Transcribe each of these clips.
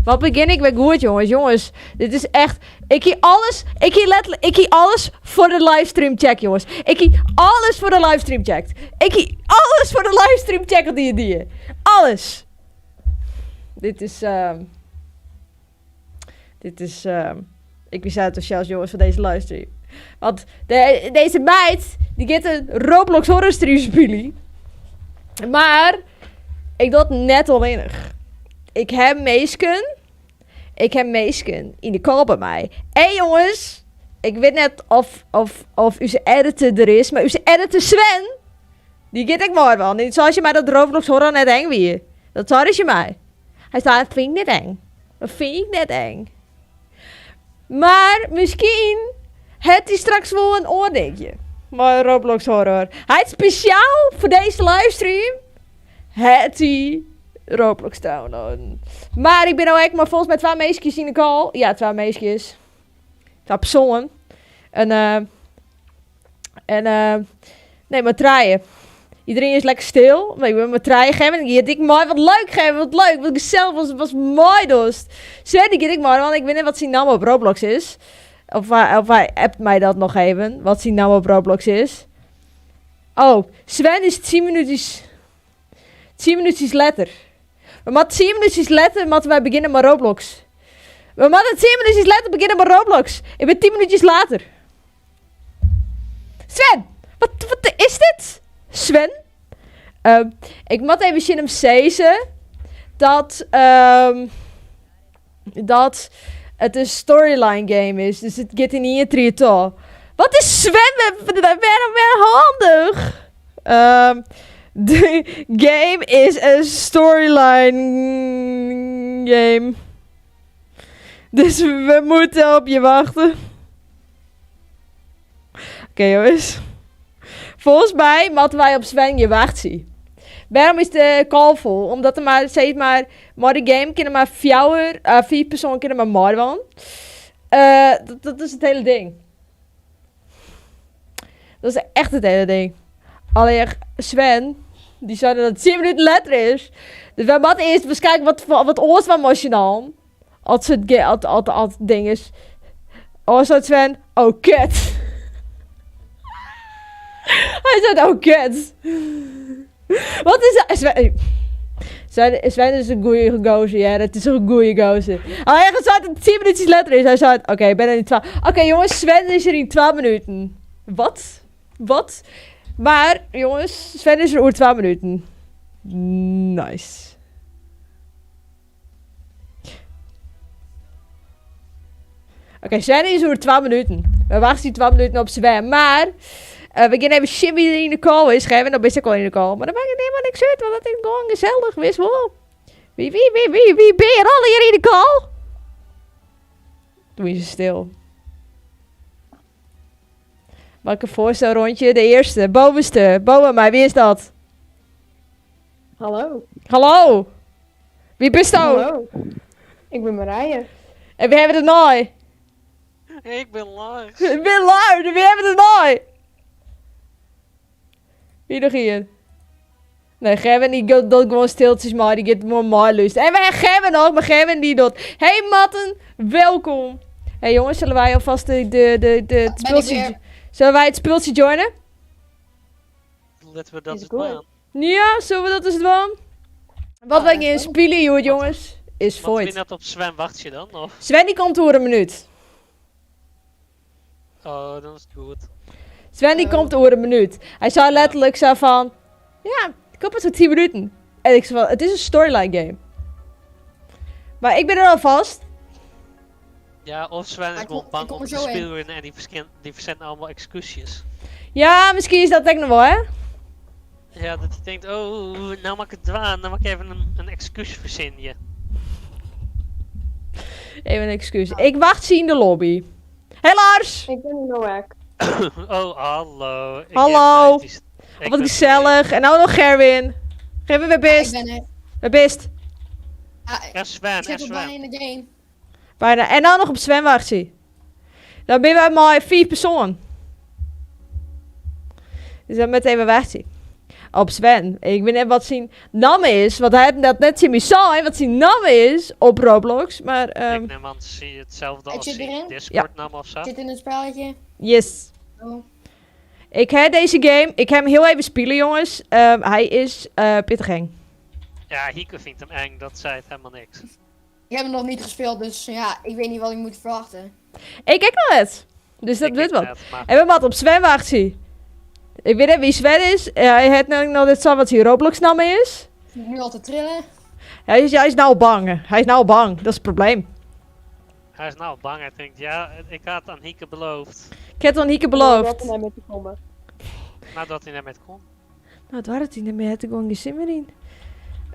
Wat begjin ik wer goed, jongens. Jongens, dit is echt... Ik hie alles... Ik hie letterlijk... Ik hie alles foar de livestream checkt, jongens. Ik hie alles foar de livestream checkt. Ik hie alles foar de livestream checkt die die. Alles. Dit is... ehm dit is... ehm ik bin sa entûsjast, jongens, foar dizze livestream. Want de, dizze meid, dy giet in Roblox horror stream spyljen. Mar ik doch it net allinnich. Ik ha minsken, ik ha minsken yn de call by my. En jongens, ik wit net of, of, of ús editor der is, mar ús editor Sven, dy giet ek mei want dy sei tsjin my dat Roblox horror net eng wie. Dat sei er tsjin my. Hy sei, dat fyn ik net eng. Dat fyn ik net eng. Mar miskien hat hy straks wol in oar dinkje mei Roblox horror. Hy hat spesjaal foar dizze livestream hat hy Roblox downloaden. Mar ik bin no ek mei folgens my twa minskjes yn de call. Ja, twa minskjes. Twa persoanen. En, eh, en eh, nee, mar trije. Iedereen is lekker stil. Maar ik ben mei trije Gerwin giet ek mei. Wat leuk Gerwin, wat leuk. Wat gesellich, wat, wat moai dochst. Sven dy giet ek mei, want ik wit net wat syn namme op Roblox is. Of, hy- of hy appt my dat noch even, wat syn namme op Roblox is. Oh, Sven is 10 minútjes, 10 minútjes letter. We moatte 10 minútjes letter moatte wy begjinne mei Roblox. We moatte 10 minútjes letter begjinne mei Roblox. Ik bin 10 minútjes later. Sven, wat, wat is dit? Sven? Ehm, ik moat even tsjin him sizze dat, ehm, dat it in storyline game is. Dus it giet yn ien tried troch. Wat is Sven wer, wer handich? Ehm, de game is in storyline game. Dus we moeten op je wachten. Oké, jongens. Folgens my moatte wy op Sven gean wachtsje. Wêrom is de call fol? Omdat der mar, sis mar, mei de game kinne mar fjouwer, uh, fiif persoanen kinne mar meidwaan. Uh, dat, dat is it hiele ding. Dat is echt it hiele ding. Allinnich Sven, dy sei dat it 10 minuten letter is. Dus wy moatte earst waarskynlik wat, wat oars dwaan mei syn allen. As it, as, as, as it ding is. Oh, seit Sven, oh kut. Hy seit, oh kut. Wat is dat? Sven, Sven, Sven is in goeie gozer, ja, dat is in goeie gozer. Hy sei dat it 10 minútjes letter is. Hy sei, oké, ik bin der yn twa. Oké, jongens, Sven is der yn 2 minuten. Wat? Wat? Mar, jongens, Sven is der oer 2 minuten. Nice. Oké, Sven is oer 2 minuten. We wachtsje 2 minuten op Sven. Mar eh, we gean even sjen wa't der yn de call is. Gerwin, dan bist ek al yn de call. Mar dat makket helemaal niks út, want dat is gewoan gesellich, wist wol. Wie, wie, wie, wie, wie bin hjir allegear yn de call? Doe is se stil. Welke voorstelrondje? De eerste, bovenste, boven mij. Wie is dat? Hallo. Hallo. Wie bist do? Hallo. Ik bin Marije. En wie hawwe we dernei? Ik bin Lars. Ik bin Lars. En wie hawwe we dernei? Wie noch ien? Nee, Gerwin dy docht gewoan stiltsjes mei. Dy giet gewoan meilústerjen. En we hawwe Gerwin noch, mar Gerwin dy docht... Hey Matten, welkom. Hey jongens, sille wy alfêst de, de, de, de, it Ben ik spultsje... weer. Sille wy it spultsje joinen? Litte we dat Is eens goed. dwaan. Ja, sille we dat ris dwaan? Wat wy gean spyljen hjoed, jongens, is Moatte we Void. net op Sven wachtsje dan? Of? Sven dy komt oer in minút. Oh, dan is it goed. Sven dy Oh. komt oer in minút. Hy sei letterlik sa fan... Ja, ik kom pas oer 10 minuten. En ik sei fan, it is in storyline game. Mar ik bin der alfêst. Ja, of Sven is Maar ik gewoan kom- bang ik kom om er te zo in. spyljen en dy fersint allegear ekskuusjes. Ja, miskien is dat ek noch wol, hè? Ja, dat hy tinkt, oh, no moat ik it dwaan, dan moat ik even in ekskús fersinje. Even in ekskús. Ik wachtsje yn de lobby. Hey Lars! Ik bin der no ek. Oh, hallo. Ik Hallo. heb net iets- ik Wat ben gesellich. En no noch Gerwin. Gerwin, wêr Ja, ik bist? ben er. Wêr bist? Ja, En Sven, ik en zit al bijna Sven. in de game. Bijna. En no noch op Sven wachtsje. Dan binne wy mei fiif persoanen. Dus dan moat even wachtsje. Op Sven. Ik wit net wat syn namme is, want hy hat dat net tsjin my sein wat syn namme is op Roblox, mar Ik nim oan itselde Het as zit syn erin? Discord-namme of sa. Zit in het spelletje. Yes. Oh. Ik ha deze game, ik ha hem hiel even spile jonges. Hy is pitich eng. Ja, Hieke fynt him eng, dat seit helemaal niks. Ik heb hem nog niet gespeeld, dus ja, ik weet niet wat ik moet verwachten. Ik ek noch net. Dus dat Ik wurdt ek wat. net, mar En we moatte op Sven wachtsje. Ik wit net wie Sven is. Hy hat noch net sein wat syn Roblox namme is. Ik zit nu al te trillen. Hy is nou bang. Hy is nou bang. Dat is it probleem. Hy is nou bang. Hy tinkt, ja, ik ha it oan Hieke beloofd. Ik ha it oan Hieke beloofd. Dat net mear te kommen. No dat hy net mear komt. No, doar it hy net mear, hat er gewoan gjin sin mear yn.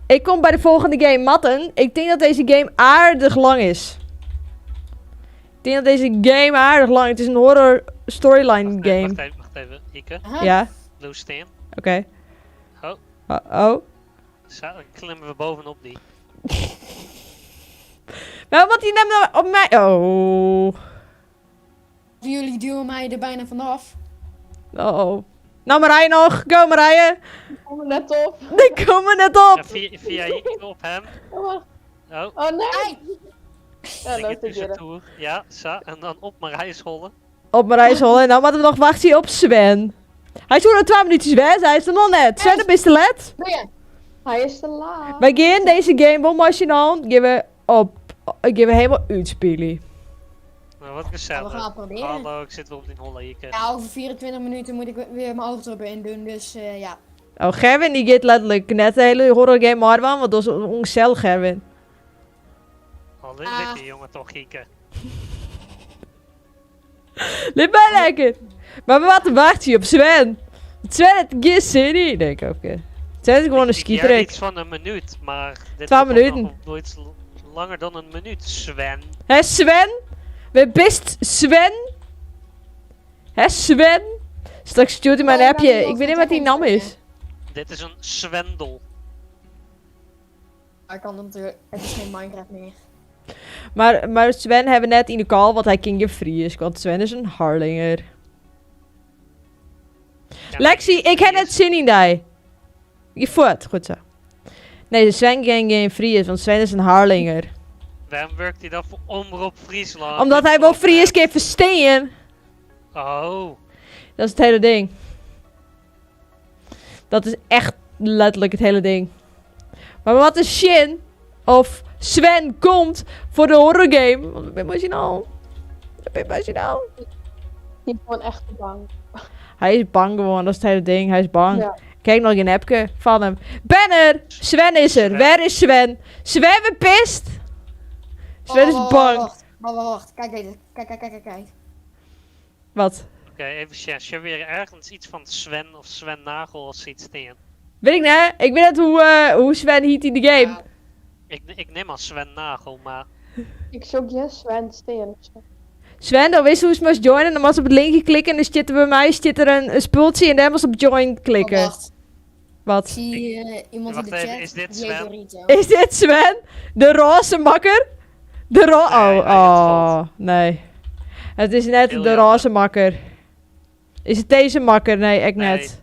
Ik kom by de folgjende game matten. Ik tink dat dizze game aardich lang is. Ik tink dat dizze game aardich lang is. It is in horror storyline Wacht even, game. wacht even, wacht even. Hieke, Aha. Ja, bliuw stean. oké. Oh. Oh, oh. Sa, dan klimme we bovenop dy. Wel, want die neemt nou op mij. Oh. Jullie duwen mij er bijna vanaf. Oh. Nou Marije nog. Go Marije. Ik kom er net op. Die komen net op. Ja, via Hieke op hem. Oh, wacht. Oh, Oh nee. Ai! Ja, ik dat het is nu het zo toe. Ja, zo. En dan op Marij's hollen. Op Marij's hollen. En dan moeten we nog wachten op Sven. Hy soe noch 2 minútsjes wêze. Hy is der noch net. Sven, dan bist te let. Doe je? Hy is te laat. Wy gean dizze game wol mei gean we op, gean we hielendal útspylje. Nou, wat Ja, we gezellig. gaan het proberen. Hallo, ik zit weer op die holle, Hieke. Ja, over 24 minuten moet ik weer mijn ogen erop in doen, dus ja. Oh, Gerwin die gaat letterlijk net de hele horror game maar want dat is ongezellig, Gerwin. Oh, lit Ah. die jongen toch, Hieke. Lit mij lekker. Maar we moeten wachten op Sven. Sven het geen zin in. Nee, ik ook. Sven is gewoon een Ik hoor skieterik. iets van een minuut, maar dit 12 wordt toch minuten. nog wel iets langer dan een minuut, Sven. Hè, Sven? We bist Sven? Hè, Sven? Straks stuurt hij mij een Oh, appje. nou, Ik weet niet wat die naam is. Dit is een Swendel. Maar ik kan natuurlijk, het is geen Minecraft meer. Maar Sven hebben we net in de call, want hij ging je Fries. Want Sven is een Harlinger. Ja, Lexi, ik heb net zin in die. Je voort, goed zo. Nee, Sven ging geen Fries, want Sven is een Harlinger. Waarom werkt hij dan voor Omroep Friesland? Omdat hij wel Fries kan verstaan. Oh, Dat is het hele ding. Dat is echt letterlijk het hele ding. Maar wat is Shin of Sven komt voor de horror game? Want ik ben machinaal. Ik ben machinaal. Die is gewoon echt te bang. Hij is bang gewoon, dat is het hele ding. Hij is bang. Ja. Kijk nog een appje van hem. Banner! Sven is er. Sven. Waar is Sven? Sven, we pist! Sven is Wacht, bang. Wacht, wacht, wacht, wacht. Kijk even. Kijk, kijk, kijk, kijk, kijk. Wat? oké, even Sjen. Sjen weer ergens iets van Sven of Sven Nagel of zoiets staan. Weet ik niet. Ik weet net hoe Sven heet in de game. Ja, Ik neem al Sven Nagel, maar Ik zoek je Sven Steen of zo. Sven, dan wist hoe ze moest joinen. Dan moest op het linkje klikken en dan zit er bij mij zit er een spultje en dan moest op join klikken. Oh, wacht. Ik Wat? zie iemand in Wacht de even, chat. is dit Die heet Sven? Dorito. Is dit Sven? De roze makker? De ro... Nee, Oh, hij heeft oh, nee. Het is net Heel de jammer. roze makker. Is het deze makker? Nee, ik Nee. net.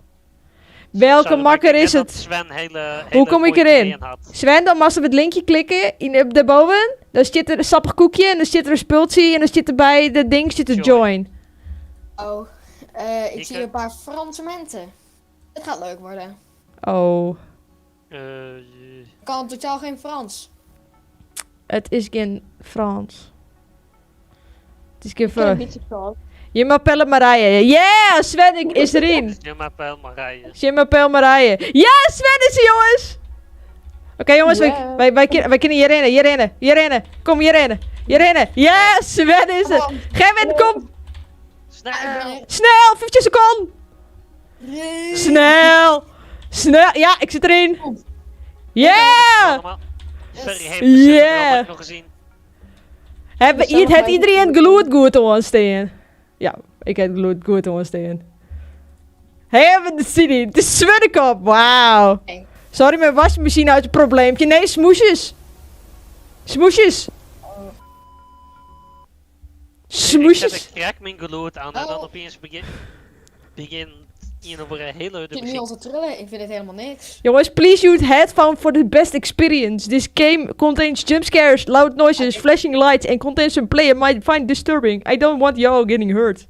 Welke Sorry, maar ik makker denk is dat het? Sven hele Hoe kom ik mooie erin? ideeën had. Sven, dan mag ze op het linkje klikken in, op daarboven. Dan zit er een sappig koekje en dan zit er een spultje en dan zit er bij de ding zit er Join. join. Oh, ik Ik, zie een paar Franse mensen. Het gaat leuk worden. Oh, Ik kan totaal geen Frans. het is geen Frans. Het is geen Ik ken een Frans. beetje Frans. Je mag Marije. Yeah, Sven ik is erin. Je m'appelle Marije. Je m'appelle Marije. Ja, Sven is er, jongens! Oké, jongens, Yeah. wij kunnen hier rennen, hier rennen, hier rennen. Kom, hier rennen, hier rennen. Ja, Sven is er. Gerwin, kom! Snel! Ja, ik ben er. Snel, 15 seconden! Snel! Snel! Ja, ik zit erin! Yeah! Allemaal. Sorry, heeft yeah. Yeah. nog gezien. Hebben, Dus het zelf iedereen geloed goed aanstaan? Ja, ik heb geloed goed aanstaan. Hebben de city, de Zwinnenkop, wauw. Oké. Sorry, mijn wasmachine uit het probleempje. Nee, smoesjes. Smoesjes. Ik Smoesjes. zet ik trek mijn geloed aan en dan Oh. opeens begin Ien op een hele Ik hurde zit nu al muziek. te trillen, ik vind het helemaal niks. Jongens, please use headphone for the best experience. This game contains jump scares, loud noises, flashing lights and contains some player might find disturbing. I don't want y'all getting hurt.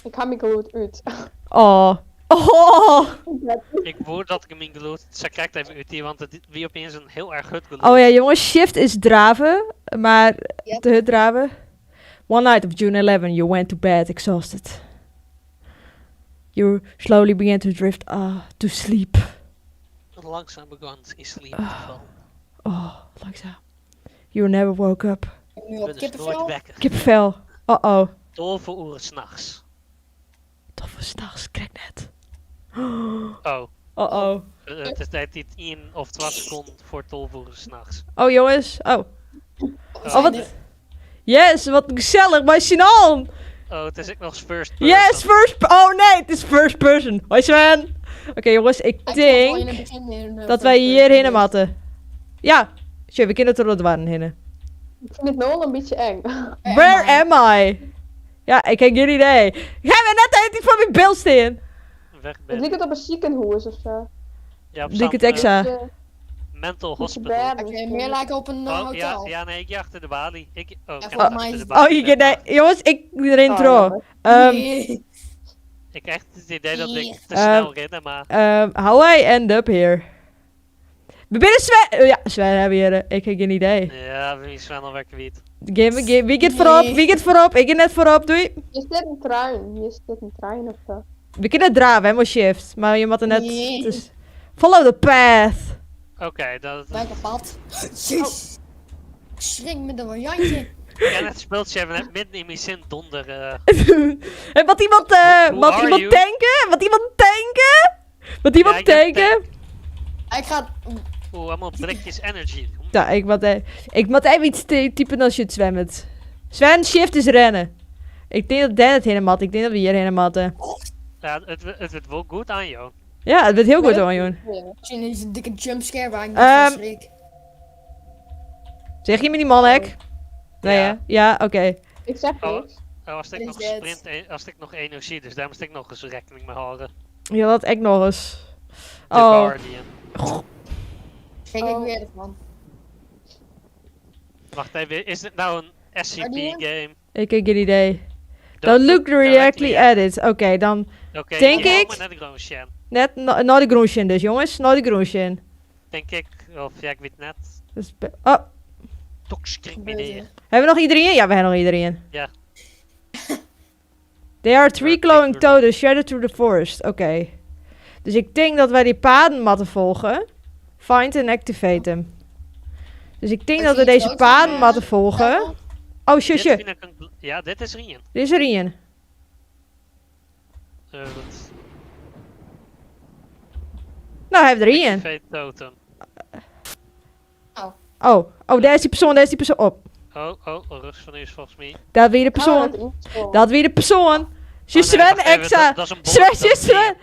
Ik ga mijn geluid uit. Oh. Oh. Ik hoor dat ik hem in geloofd. Ze kijkt even uit hier, want het wie opeens een heel erg hard geluid. Oh ja, jongens, shift is draven, maar Yep. te hut draven. One night of June 11, you went to bed exhausted. You slowly began to drift to sleep. Langzaam begon in slaap te vallen. Oh, langzaam. You never woke up. Ik ben nu Ik op ben dus nooit kippenvel. wekker. Kippenvel. Uh-oh. 12 uur s'nachts. Toch voor s'nachts, kijk net. Oh, Uh-oh. het is tijd niet 1 of 2 seconden voor 12 uur s'nachts. Oh, jongens. Oh. Oh, Oh, wat... Yes, wat gezellig bij Sinan. Oh, het is ook nog eens first person. Yes, first... Oh nee, het is first person. Hoi Sven. Oké jongens, ik Ik zat al in denk het begin in, dat first wij person, hierheen dus- matten. Ja, Tje, we kunnen tot het waren hinnen. Ik vind het nu al een beetje eng. Where am I? Ja, ik heb geen idee. Ga we net uit voor mijn beeld staan. Weg Het ben. lijkt het op een ziekenhuis of zo. Ja, op Dik het zo'n, exa. mental Beetje hospital. bad Ik vind meer lijken op een Oh, hotel. ja, ja, nee, ik jacht de balie. Ik, oh, Ja, ik volgens heb mij achter is de het- balie. Oh, je ben, nee, wacht. jongens, ik erin Oh, tro. jammer. Nee. Ik krijg het idee dat ik te snel ren, maar How I end up here? We binnen Sven. Oh, ja, Sven hebben hier. Ik heb geen idee. ja, wie is wel alweer kwijt. Game, game, wie gaat voorop? Nee. Wie gaat voorop? Ik ga net voorop, doei. Is dit een trein? Is dit een trein of zo? We kunnen draven, hè, maar shift. Maar je moet er net... Nee. Dus, follow the path. Oké, dat Welke pad? Jezus. Ik schrik met een variantje. En het speeltje hebben net midden in mijn zin donder. En wat iemand, Who wat are iemand you? tanken? Wat iemand tanken? Wat iemand Ja, ik heb tanken? Ik ga... Oeh, allemaal blikjes energy. Ja, ik moet even iets typen als je het zwemmt. Sven, shift is rennen. Ik denk dat Dan het helemaal had. Ik denk dat we hier helemaal hadden. Ja, het wordt wel goed aan jou. Ja, het werd heel goed hoor, joh. Ja. Misschien is een dikke jumpscare waar ik niet van schrik. Zeg je me die manhek? Nee, Ja. hè? Ja, oké. Ik zeg Oh. niks. Oh, als ik Wat nog is dit? sprint, als ik nog energie, dus daar moest ik nog eens rekening mee houden. Ja, dat echt nog eens. The Oh, Guardian. Schrik Oh. ik weer ervan. Wacht even, is dit nou een SCP Guardian? game? ik heb geen idee. Don't look directly at it. Oké, dan Oké, Denk hier ik. komen Naar de groensje. net naar de groensje dus, jongens. Naar de groensje. Denk ik, of ja, ik weet net. Dus, oh, Toch schrik me Gebeurt neer. er. hebben we nog iedereen? Ja, we hebben nog iedereen. Ja. There are three Ja, glowing ik doe dat. totems shattered through the forest. Oké. Dus ik denk dat wij die padenmatten volgen. Find and activate them. Dus ik denk Ik dat we zie deze het ook, padenmatten volgen. Oh, Dit shusje. vind ik een ja, dit is er een. Dit is er een. Wat- Nou, hij heeft er een. Activate totem. Oh, oh, daar is die persoon, daar is die persoon. Op. Oh, oh, rust van u is volgens mij. Dat weer de Gaan we persoon. dat instellen? Dat weer de persoon. Oh, Sven, nee, wacht even, Exa. dat is een Sven, bot, dat is Sven.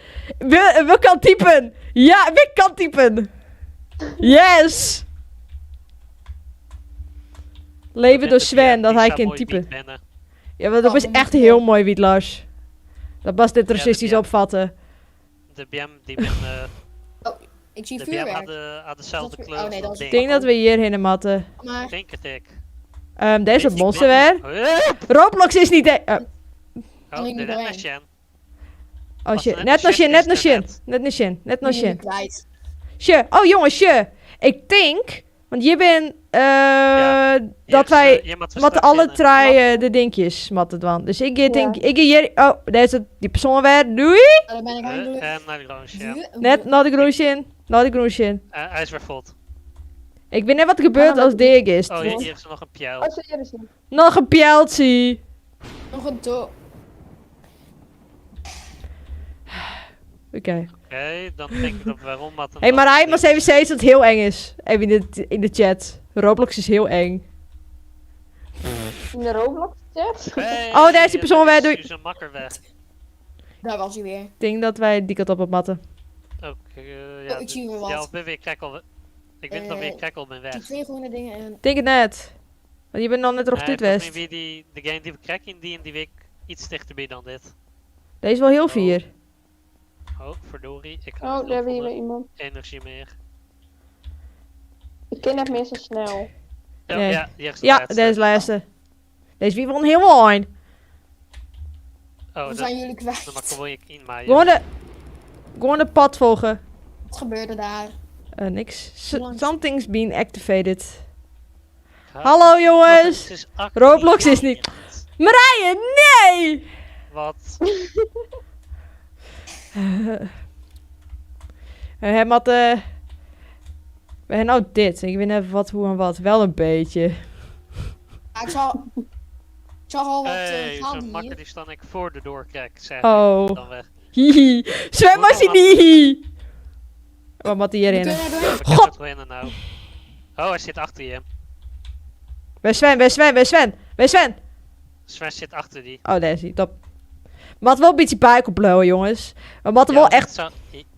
We kan typen. Ja, we kan typen. Yes. Leven door Sven, dat hij kan typen. Ja, maar dat Oh, was we echt moeten heel wel. mooi, Wiet Lars. Dat was dit Ja, racistisch ja. opvatten. De BM, die ben, Ik zie de BM vuurwerk. had dezelfde Dat- kleur oh, als nee, dat dat is- ding. Ik denk dat we hierheen matten. Maar Denk het ik. Deze Ik monster ben- weer. Hup! Roblox is niet... Oh, ik niet dit doorheen. is Shen. Oh Was shit, net net een naar Shin, shit net naar is Shin. er net. Net naar Shin, net naar ben ik Shin. kwijt. Sje, oh jongens, sje. Ik denk, want je bent, Ja, dat Hier is, wij je moet met straks alle in, drie de dingetjes matten dwan. Dus ik Ja. denk, ik hier, oh, daar is het, die persoon weer, doei. Oh, daar ben ik eindelijk. En naar de groensje. ja. Vuur- Net naar de groensje in, naar de groensje in. Hij is weer vol. Ik weet net wat er gebeurt Ja, als Dirk is. Oh, hier is nog een pijl. Oh, ze hier is hij. Nog een pijltje. Nog een to. Oké. Oké, dan denk ik dat we waarom wat. Hé, hey, maar hij mag even zeggen dat het heel eng is. Even in de chat. Roblox is heel eng. In de Roblox chat? Oh, daar is die persoon weer, doei. Is een makker weg. Daar was hij weer. Ik denk dat wij die kant op op matten. Ook, ja, Oh, ik zie weer wat. Ja, of ben weer krekkel. Ik ben dan weer krekkel ben Ik zie weg. twee groene dingen en Ik denk het net. Want je bent nog net erop Nee, dit volgens west. mij Wie die, de game die we krijgen in die en die week iets dichterbij dan dit. Deze is wel heel vier. Oh, verdorie. Ik had Oh, daar heel weer veel iemand. energie meer. Ik ken net meer zo snel. Oh, Nee. ja, hier is de Ja, laatste. deze laatste. Deze wie won helemaal een. Oh, We dat, zijn jullie dan mag kwijt. gewoon ik inmaaien. Gewoon de, gewoon de pad volgen. Wat gebeurde daar? Niks. Langs. Something's been activated. Ha- Hallo jongens! Roblox is actief. Roblox is niet- Marije, nee! Wat? Hij had, we hebben nou dit. Ik weet even wat, hoe en wat. Wel een beetje. Ja, ik zal... Ik zag al wat Hey, gaan zo'n makker hier. die staan ik voor de doorkijk, zeg ik Oh. dan weg. Hihi. Zwem maar niet. Wat moet We hierin? kunnen er doorheen. Ik heb het winnen nou. Oh, hij zit achter je. Bij Sven, bij Sven, bij Sven. Bij Sven. Sven zit achter die. Oh, daar is hij. Top. Maar het wel een beetje buik opblowen, jongens. We moeten Ja, wel dat echt...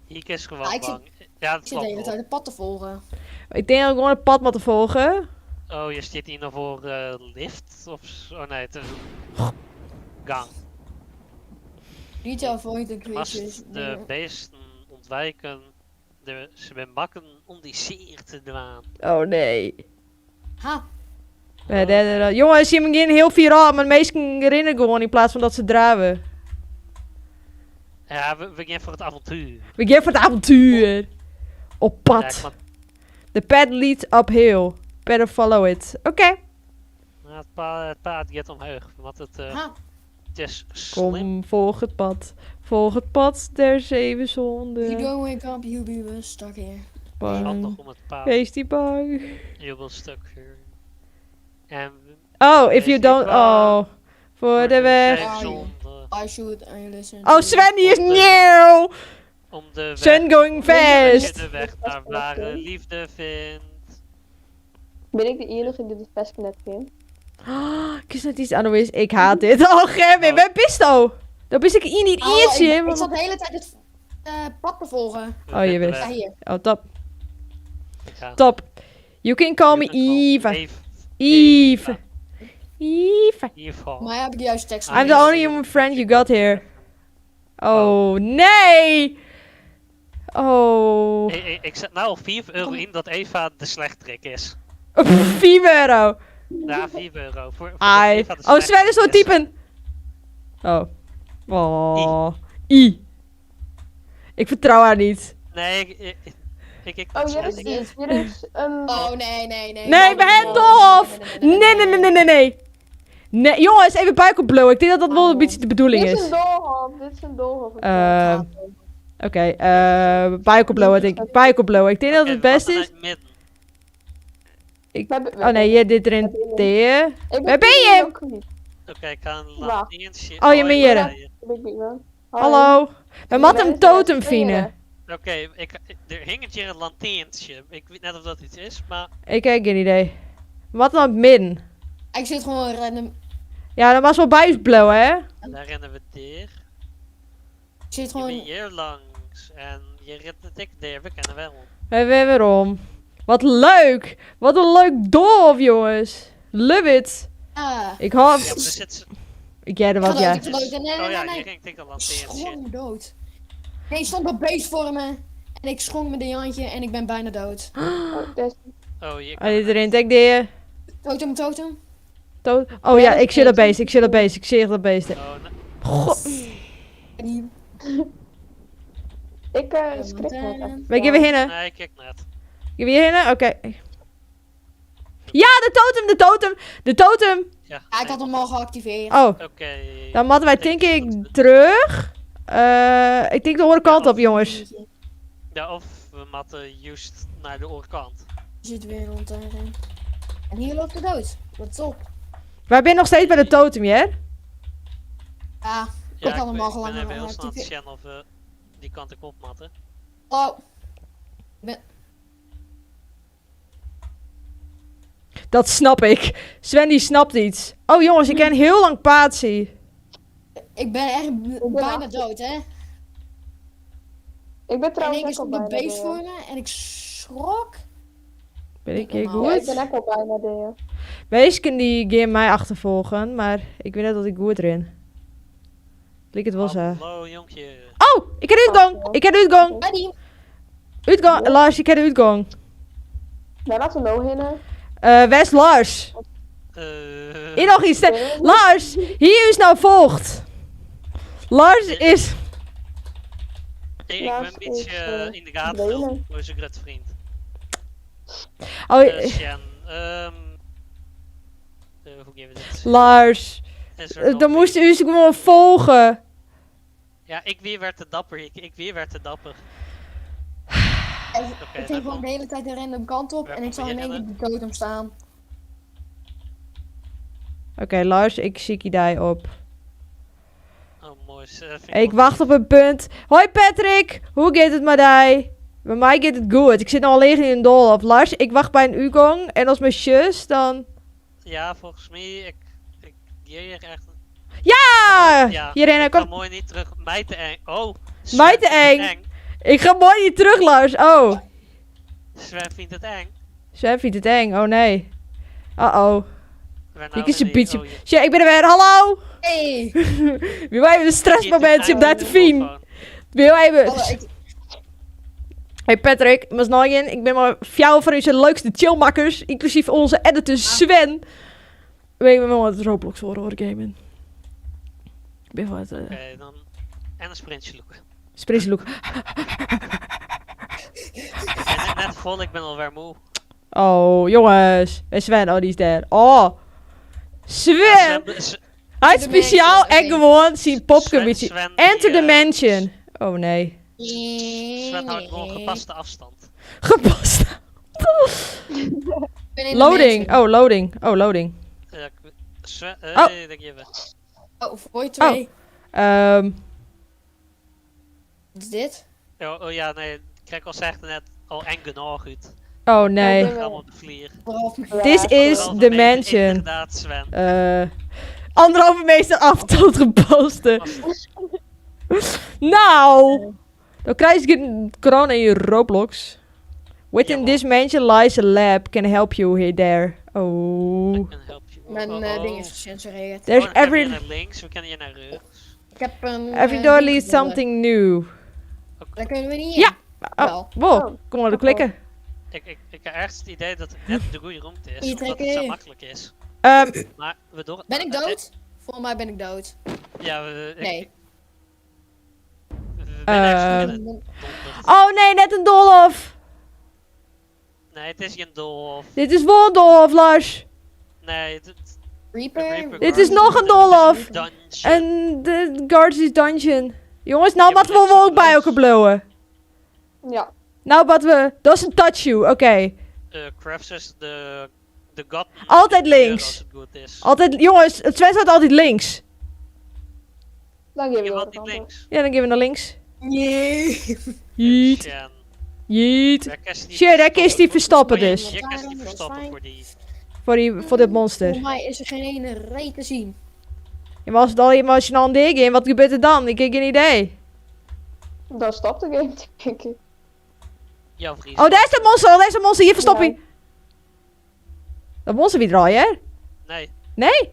Ik is gewoon Ja, ik zit- bang. Ja, dat Ik zit de klopt hele wel. tijd het pad te volgen. Ik denk dat ik gewoon het pad moeten volgen. Oh, je zit hier nog voor lift of zo? Oh nee, het is een gang. Niet avoid the Je must creatures. de beesten ontwijken. Ze ben bakken om die zeer te dwaan. Oh, nee. Ha, Jongens, je moet heel viraal, maar de meesten rennen gewoon in plaats van dat ze draven. Ja, we gaan voor het avontuur. We gaan voor het avontuur. Op Ja, ik pad. The path leads uphill. Better follow it. Oké. Nou, het paard gaat omhoog, want ha. het is slim. Kom, volg het pad. Volg het pad der zeven You zonden. don't wake up, you be stuck here. Bang. Handig om het paard Wees die bang. heel veel stuk hier. En Oh, if Wees you niet don't... bang. Oh. Voor de weg. zeven Ah, zonden I shoot and you listen. Oh, Sven, die is nieuw. Om de weg. Sven going Dat je fast. de weg naar ware liefde vindt. Ben ik de enige die de vest net kent? Oh, ik is net iets anders. Ik haat dit. Oh, Gerwin, waar bist oh? Dat is ik hier niet Oh, eertje. ik zat de hele tijd het pad te volgen. We Oh, je vinden wist. Ja, weg. hier. Oh, top. Ja. Top. You can call me You can call Eva. Eve. Eva. Eva. Eva. Maar heb ik de juiste tekst I'm the only human friend you got here. Oh, nee! Oh. Ik zet nou al 4 euro in dat Eva de slechterik is. 4 euro. Ja, 4 euro. Voor dat Ai. Eva de Oh, Sven is zo slechterik typen. Oh. Oh. I. Ik vertrouw haar niet. Nee, ik Oh, hier is ik- iets. Hier is een... Oh, nee, nee, nee. Nee, we hebben tof! Nee, nee, nee, nee, nee, nee. Nee, jongens, even buik op blowen. Ik denk dat dat wel een beetje de bedoeling Dit is is. een doolhof. Dit is een doolhof. Oké, buik op blowen, denk ik. Buik op blowen. Ik denk dat Oké, het we beste wachten is. naar het midden. Oh nee, je dit erin. T. Waar ben je? Oké, ik ga een Wacht. lantaarntje. Oh, je bent hier. ik Ik ben hier. Hallo. We moeten een totem vinden. Oké, er hing hier een lantaarntje. Ik weet net of dat iets is, maar Ik heb geen idee. Wat dan het midden? Ik zit gewoon random. Ja, dat was wel bij blowen, hè? daar rennen we dier. Ik zit Je gewoon. bent hier langs en je rent het ik daar, we kennen wel. We weer waarom. Wat leuk! Wat een leuk dorp, jongens. Love it. Ah. Ik hoop... Ja, maar er zit... Ik jij er wat, Ik ja. ga dood, ik ga dood. Nee, nee, Oh ja, nee, hier nee. ging ik een Ik lantaarntje. schrok me dood. Nee, er stond een beest voor me. En ik schrok me de Jantje en ik ben bijna dood. Oh, daar is- Oh, hier Oh, dit erin. Denk die. Totem, totem. Oh ja, ik zie dat beest. Ik zie dat beest. Ik zie dat beest. Oh, nee. Goh. Die Ik schrik net echt. Ben ik hier weer hinnen? Nee, ik kijk net. Ik weer hinnen? Oké. Ja, de totem, de totem, de totem. Ja, Ja, ik had hem al geactiveerd. Oh, Oké. dan moeten wij denk ik terug. Ik denk de andere kant op, jongens. Ja, of we matten juist naar de oorkant. Er zit weer een lantaarn. En hier loopt de dood. Wat top. Wij zijn nog steeds bij de totem, ja? Ja, Ja, ik had hem al ik ben lang even heel snel aan het geactiveerd. scannen of we die kant ik op matten. Oh, Dat snap ik. Sven die snapt iets. Oh jongens, ik ken heel lang Patie. ik ben echt ben bijna achter. dood, hè. Ik ben En trouwens ik ook al stond een bijna beest daar. voor me en ik schrok. Ben ik hier Normaal. Ja, ik goed? ben ook al bijna daar. Meestal die game mij achtervolgen, maar ik weet net dat ik goed erin. Liket it wol sa. Hallo, jonkje. Oh, ik ha de útgong! Ik ha de útgong! Buddy. Útgong, Lars, ik ha de útgong. Wêr moatte we no hinne? Wêr is Lars? Hier noch iets. Lars, hier is nou vocht. Lars is. Ik ben Lars een beetje is, in de gaten verdwenen. door zijn grote vriend. Oh, Sjen, hoe gaan we dit? Lars. Is er nog Dan moest iets? u ze gewoon volgen. Ja, ik weer werd te dapper. Ik weer werd te dapper. Ik Oké, ging daar gewoon komt- de hele tijd een random kant op Waar en ik kom zag je in één rennen? keer de dood omstaan. Oké, Lars, ik zie je daar op. Oh, mooi. Dat vind Ik wel wacht op een punt. Hoi Patrick, hoe gaat het met jij? Bij mij gaat het goed. Ik zit nog alleen in een doolhof. Lars, ik wacht bij een Ugong. En als mijn zus dan... Ja, volgens mij, ik hier echt... Ja! Ja, Hierheen, ik ga kom. mooi niet terug. Mij te eng. Oh, Sven Mij te vindt het eng. Ik ga mooi niet terug, Lars. Oh. Sven vindt het eng. Sven vindt het eng. Oh nee. Uh-oh. Waar nou Ik is een weer beetje... oh, hier- Tja, ik ben er weer. Hallo! Hey! Wie wij hebben een stressmomentje om daar te Hier, vinden. telefoon. Wie wij hebben... Oh, ik, Hey Patrick, maar in. Ik ben maar jou van onze leukste chillmakkers, inclusief onze editor Sven. Weet je wel wat Roblox horen hoor gamen. Ik ben van het Oké, dan... En een sprintje loeken. Sprintje look. Ik ben net vol, ik ben alweer moe. Oh, jongens. En Sven, oh die is daar. Oh. Sven! Sven, Hij is De speciaal mansion, en oké. gewoon zijn popke Sven- beetje. Sven, die, Enter the mansion. Oh nee. Sven houdt gewoon gepaste afstand. Gepast. Ik ben in de Loading. mansion. Oh, loading. Oh, loading. Ja, Sven, Oh. daar geven we. Oh, voor je twee. Wat is dit? Oh, oh ja, nee, kijk al zegt net al eng genoeg uit. Oh nee. Ja, Allemaal op de vlier. Vooral This is Anderhalve the meter, mansion. Inderdaad, Sven. 1,5 meter afstand geposten. Nou, dan krijg je corona in je Roblox. Within Jawel. this mansion lies a lab. Can help you here there. Oh. I can help you. Mijn Oh, ding oh. is gecensureerd. There's Oh, dan kunnen we every hier naar links, we kunnen hier naar rechts. Ik heb een. every door ding leads gevonden. something new. Daar kunnen we niet in. Ja. Oh, Wel. wow. Oh. Kom maar, klikken. Ik heb ergens het idee dat het net de goede ruimte is, Hier omdat het trekken. zo makkelijk is. Maar we door... Ben ik dood? Volgens mij ben ik dood. Ja, we, ik- Nee. we zijn ergens in het donderd. Oh nee, net een doolhof. Nee, het is geen doolhof. Dit is wel een doolhof, Lars. Nee, het Reaper. Reaper Dit is nog een doolhof. dungeon. En de Guardians Dungeon. Jongens, nou Ja, wat maar we dit is ook bij links. elkaar blowen. Ja. Nou, wat we... Dat is een touch you, oké. Crafts is de god. Altijd links. Als het goed is. Altijd, jongens, het Sven staat altijd links. Dan geven Je we wilt de niet kant op. links. Ja, dan gaan we naar links. Nee. Jeet, Sjen. jeet. Daar kan ze niet Shit, daar kan ze die verstoppen Oh, je- dus. Je kan ze niet verstoppen voor die. Voor dit monster. Volgens mij is er geen ene reet te zien. Ja, maar als het al als je nou een ding in, wat gebeurt er dan? Ik heb geen idee. Dan stopt de game, denk ik. Ja, Vries. Oh, daar is dat monster, oh, daar is dat monster. Hier, verstop Ja. je. Dat monster wie draai, hè? Nee. Nee?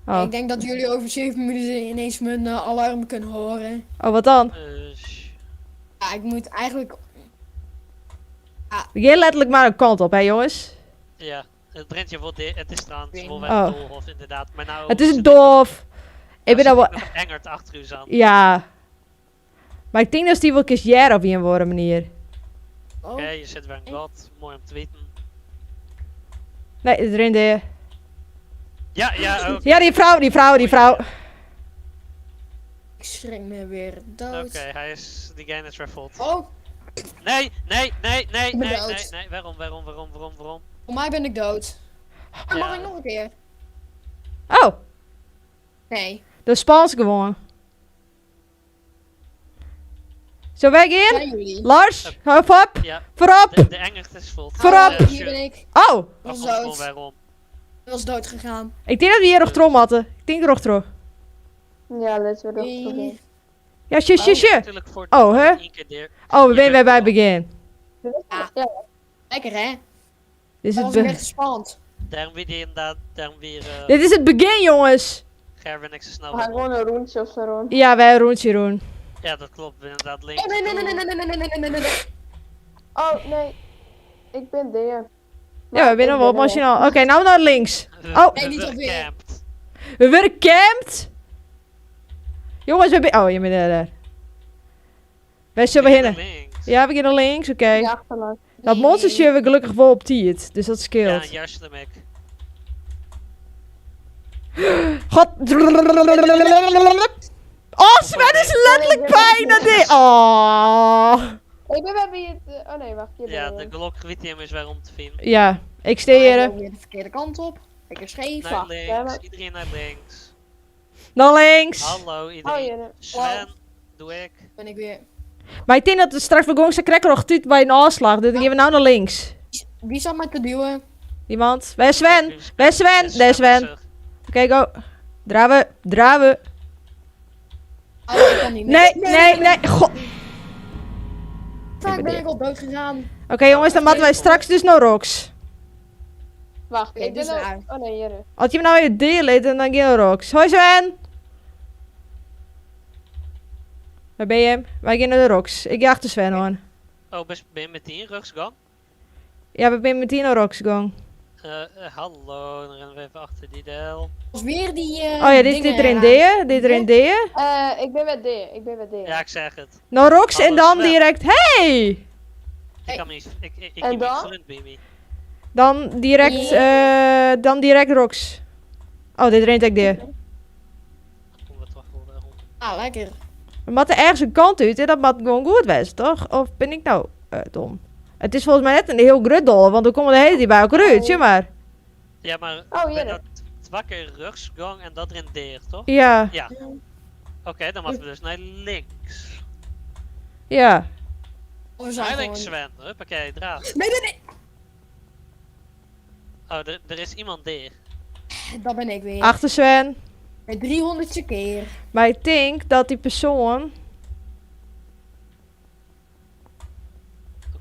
Oh. Ik denk dat jullie over 7 minuten ineens mijn alarm kunnen horen. Oh, wat dan? Ja, ik moet eigenlijk. We gaan letterlijk maar een kant op, hè, jongens? Ja, het brengt je wel. Het is trouwens wel Oh. een doolhof, inderdaad. Maar nou. Het is een zit ik- doof. Ik ben nou al zit wel... ik nog engert achter u aan. Ja. Maar ik denk dat die wel kies op een andere manier. Oh, Oké, je zit weer een god. Mooi om te weten. Nee, erin de... Ja, ja, oké. Ja, die vrouw, die vrouw, die vrouw. ik schrik me weer dood. Oké, hij is. Die game is weer vol. Oh, Nee, nee, nee, nee, Ik ben nee, dood. nee, nee. Waarom, waarom, waarom, waarom, waarom? voor mij ben ik dood. Ja. Mag ik nog een keer? Oh, Nee. de spans gewoon. Zo weg in. Zijn jullie? Lars, hop op, Ja, voorop. de engert is vol. Voorop. Hallo, hier ben ik. Oh, Ik was Waarom, dood. waarom? Ik was dood gegaan. ik denk dat we hier nog trom hadden. Ik denk er trom. Ja, laten we er nog in. Ja, tje, tje, tje. Natuurlijk voor Oh, hè? één keer deer. Oh, we zijn weer bij het begin. Ja. Ja. Lekker hè? Dit is Dat het, was be- echt spannend. Daarom weer die inderdaad, daarom weer Dit is het begin, jongens. Gerben, ik zo snel We gaan weer gewoon een rondje of zo rond. Ja, wij een rondje doen. Ja, dat klopt. Inderdaad, links. Oh, nee, nee, nee, nee, nee, nee, nee, nee, nee, nee, nee. Oh, nee. Ik ben deer. Ja, we binnen wel machinaal. Oké, nou naar links. Oh. Nee, niet alweer. Camped. We worden camped. Jongens, we zijn... Oh, je bent daar. Wij zullen We gaan beginnen. links. Ja, we beginnen links, oké. Ja, achterlangs. Dat monstertje hebben we gelukkig wel op tiert, dus dat Ja, scheelt. juist hem ik. God. Oh, Sven is letterlijk bijna dit. Oh. Ik ben bij wie het... Oh nee, wacht. Hier Ja, ben de je. Glock Witium is weer om te vinden. Ja, ik steer Ik hier. loop weer de verkeerde kant op. Lekker scheef. Naar Wacht, links, hè, maar- iedereen naar links. Naar links. Hallo Oh, iedereen. hier. Sven, doe ik. Ben ik weer. Maar ik denk dat we straks voor Gongsa Cracker nog tuut bij een afslag. Dus dan gaan we nou naar links. Wie zat mij te duwen? Iemand? Wij Sven. Wij Sven. Daar is Sven. is er. Oké, go. Draven. Draven. Oh, ik kan niet meer. Nee, nee, nee. God. Vaak ben ik al dood gegaan. Oké jongens, dan moeten wij straks dus naar Rox. Wacht, Oké, ik ben dus al... daar. Oh nee, hier. Als je hem nou even delen, dan gaan we Rox. Hoi Sven. Waar ben je? Wij gaan naar de Rox. Ik ga achter Sven hoor. Oh, ben je met die rugsgang? Ja, we zijn meteen naar Rox gang. Hallo, dan rennen we even achter die del. Was weer die. Oh ja, dit, dingen dit erin eraan. D, dit erin D. Ik ben bij D. Ik ben bij D. Ja, ik zeg het. Naar Rox en Hallo, dan Sven. direct, hey! Ik Hey. kan me niet. Ik En heb dan? niet gerund bij me. Dan direct, dan direct Rox. Oh, dit rent ik D. Kom we toch wel weer om. Ah, lekker. We moeten ergens een kant uit en dat moet gewoon goed wezen, toch? Of ben ik nou dom? Het is volgens mij net een heel gruddel, want we komen de hele tijd bij elkaar uit, zeg maar. Ja, maar Oh, ben hier. dat wakker rugsgang en dat rendeert, toch? Ja, Ja. Oké, dan moeten we dus naar links. ja. Of we zijn Naar links, gewoon... Sven. Huppakee, draaf. Nee, nee, nee. Oh, er is iemand deer. Dat ben ik weer. Achter Sven. Met 300ste keer. Maar ik denk dat die persoon...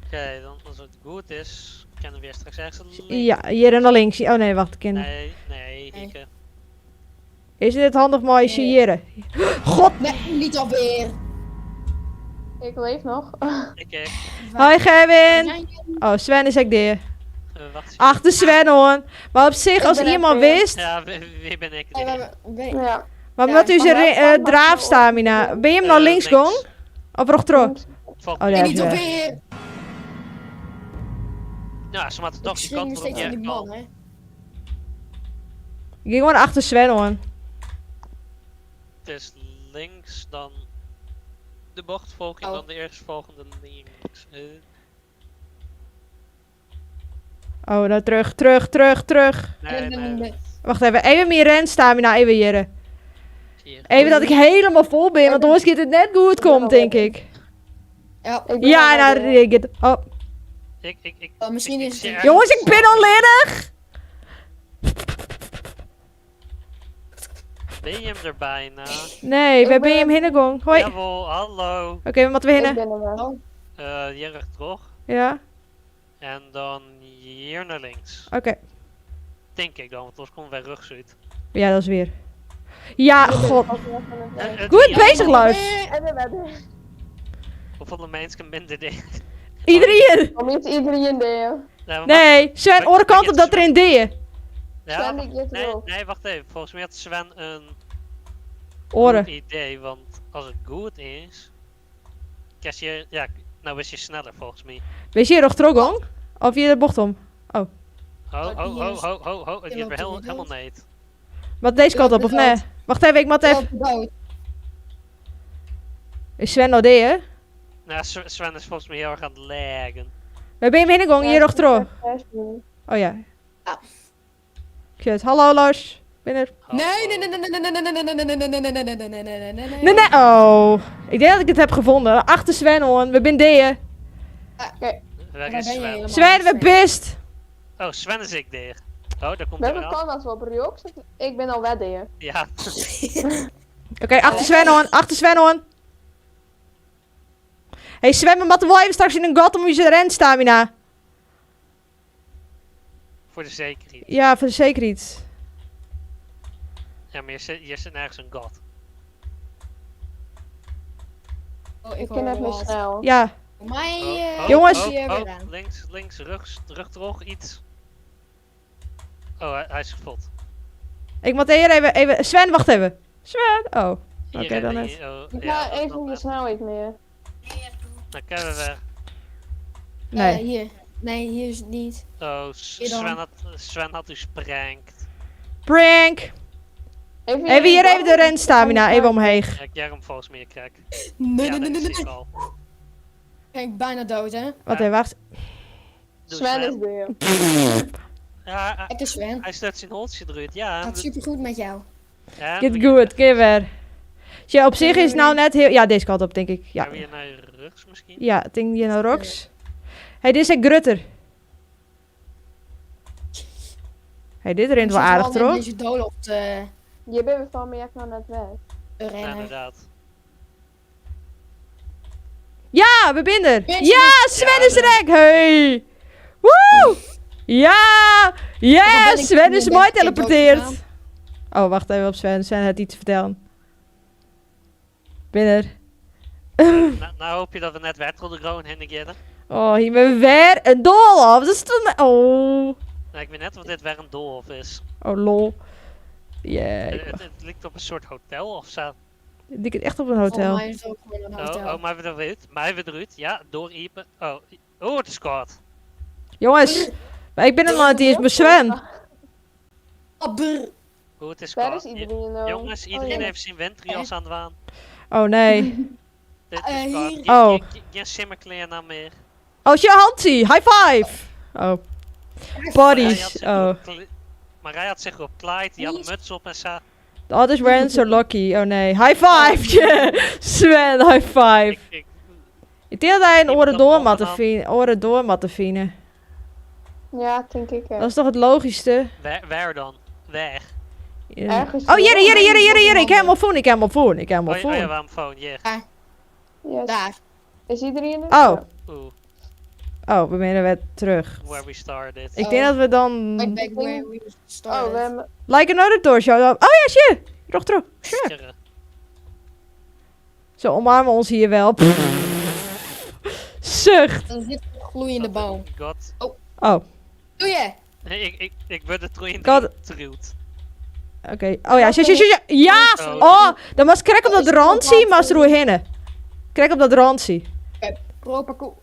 Oké, dan als het goed is, kennen we weer straks ergens een link. Ja, hier en naar links. Oh nee, wacht, kind. Nee, nee, Nee. Hieke. Is dit handig mooi siëren? God! Nee, niet alweer. Ik leef nog. Ik. Hoi Gerwin! Zijn Oh, Sven is ook deer. Wacht. Achter Sven hoor. Maar op zich, Ik als ben iemand echt weer. wist... Ja, wie ben ik? Nee, deer? we- Ja. Maar Ja, wat u zijn maar welke kant draafstamina? Ben je hem nou links gong? Of rechtro? Volg Oh, Nee, ja. niet alweer. Ja, ze moeten toch Ik die schrik kant nog op. steeds van die Ja, man, hè. Ik ging gewoon achter Sven hoor. Het is links, dan de bocht volg je en Oh. dan de eerstvolgende links. Oh, nou terug, terug, terug, terug. Nee, Nee, nee, nee, nee. Wacht even, even meer renstamina, even hier. Hier. Even dat ik helemaal vol ben, want anders gaat het net goed komt, denk ik. Ja. Ik ben Ja, al nou, bij D. ik het. Oh. Ik, Oh, misschien is het zie een- ergens- Jongens, ik ben al ledig! Ben je hem er bijna? Nee, Ik waar ben je ben- hem heen Hoi. Oké, Jawel, hallo. we moeten Ik winnen. ben er wel. Hier rechtdoor. Ja, En dan hier naar links. oké. Denk ik dan, want anders komen wij rugs uit. Ja, dat is weer. Ja, god. Goed Ja, bezig, Lars. En ben bij D. Hoeveel mensen minder dit? Iedereen. Om niet iedereen D. Nee, maar Nee, Sven, oren kant op dat er in D. Ja, Sven, wacht- ik zit nee, erop. nee, wacht even. Volgens mij had Sven een Oren. goed idee, want als het goed is, kies je, ja, nou is je sneller volgens mij. Wees hier nog terug, Of hier de bocht om? Ho, Oh, ho, die ho, is- ho, ho, ho, het die gaat loopt weer heel, er helemaal dood. niet. Wat deze kant op, of nee? Wacht even, ik moet even. Dood. Is Sven nou D, hè? Nou, Sven is volgens mij heel erg aan het laggen. Waar ben je heen gegaan? Hier nog terug. Oh ja. Ja. Kut. Hallo Lars. Ben er. Nee, nee, nee, nee, nee, nee, nee, nee, nee, nee, nee, nee, nee, nee, nee, nee, nee, nee, nee. Nee, nee. Oh. Ik denk dat ik het heb gevonden. Achter Sven, hoor. We zijn D. Waar Waar is ben je Sven? helemaal? Sven, we bist. Oh, Sven is ik daar. Oh, daar komt hij Welke aan. kant was we op Riox? Ik ben al wedden. Ja, Oké, achter Sven, hoor. Achter Sven, hoor. Hey Sven, we moeten wel even straks in een gat om je renstamina. voor de zekerheid. Ja, voor de zekerheid. Ja, maar hier zit nergens een gat. Oh, ik Ik hoor ken net meer wat. snel. Ja. Voor mij Oh, oh, Jongens. oh, hier oh, weer aan. links, links, rechts, rug terug, iets. Oh, hij is kapot. Ik moet hier even... Sven, wacht even. Sven! Oh. Hier, Oké, dan hier, net. oh, Ik ja, ga dat even dan de net. snelheid meer. Dan kunnen we. Nee. Hier. Nee, hier is het niet. Oh, Hier dan. Sven had u sprankt. Prank! Even, Even hier even de renstamina, even omheen. Ja, ik jij hem volgens mij krijg. Nee, ja, nee, nee, dat nee, zie ik nee. al. Ben ik bijna dood, hè? Wat even, wacht. Doe Sven is weer. Ja, hij, Lekker Sven. hij sluit zijn holtje eruit, ja. Gaat supergoed met jou. En Get we- good, give her. Tja, op zich is nou net heel... Ja, deze kant op, denk ik. Ja, Gaan we hier naar rechts misschien? ja ik denk hier naar Rox. Hey, dit is een grutter. Hey, dit rent wel Ik zit aardig, al in toch? Deze doolhof te, Je bent van me echt nou net weg. te Ja, rennen. inderdaad. Ja, we zijn er. Mensen, Ja, Sven Ja, is er echt. Hey. Woe! Ja! Ja, ben ik Sven is toen mooi ben ik teleporteerd. doodgegaan. Oh, wacht even op Sven. Sven had iets te vertellen. Binnen. Nou hoop je dat we net weer de groen heen gaan. Oh, hier ben we weer een doolhof. Dat is toch... Oh. Nou, ik weet net of dit weer een doolhof is. Oh, lol. Ja, ik Het lijkt op een soort hotel of zo. dik het echt op een Volgens hotel. mij is het ook gewoon een hotel. Oh, oh, maar we eruit. Maar we eruit. Ja, door Iepen. Oh, oh, het is koud. Jongens, maar ik ben er nog niet eens bij Sven. Oh, brr. Oh, het is Daar koud. is iedereen nou. Jongens, iedereen Oh, ja. heeft zijn winterjas aan het waan. Oh nee. Dit Eh, is koud. hier. Geen- Oh. Geen simmerkleren aan meer. Oh, Hansi, high five. Oh, Marij bodies. had zich Oh, op kle- Marij had zich op kleid, die had een muts op en zo. the others weren't so lucky. Oh nee, high five. Sven, high five. Ik, Ik denk dat hij een Iemand oren had door bovenaan. moet vinden. Oren door moet vinden. Ja, denk ik. Dat is toch het logischste? waar dan? Waar? Ja. Ergens Oh, hier, hier, hier, hier, hier. Ik heb hem al voen, ik heb hem al voen, ik heb hem al Oh, ja, oh ja, voen. waarom phone? Hier. Yes. Daar. Is iedereen er? Oh. Oeh, Oh, we zijn weer terug. where we started. Ik denk dat we dan... Right back where we Oh, started. we hebben... Like another door show. Oh ja, shit. Nog terug. Sure. Ze omarmen ons hier wel. Zucht. Er zit een gloeiende boom. God. Oh, Doe je? Nee, ik ben er terug in God. getruwd. oké. Oh ja, shit, shit, shit, shit. Ja! Oh. Oh, dan was krek op dat randje, maar ze roeien. Krek op dat randje. Pro parcours.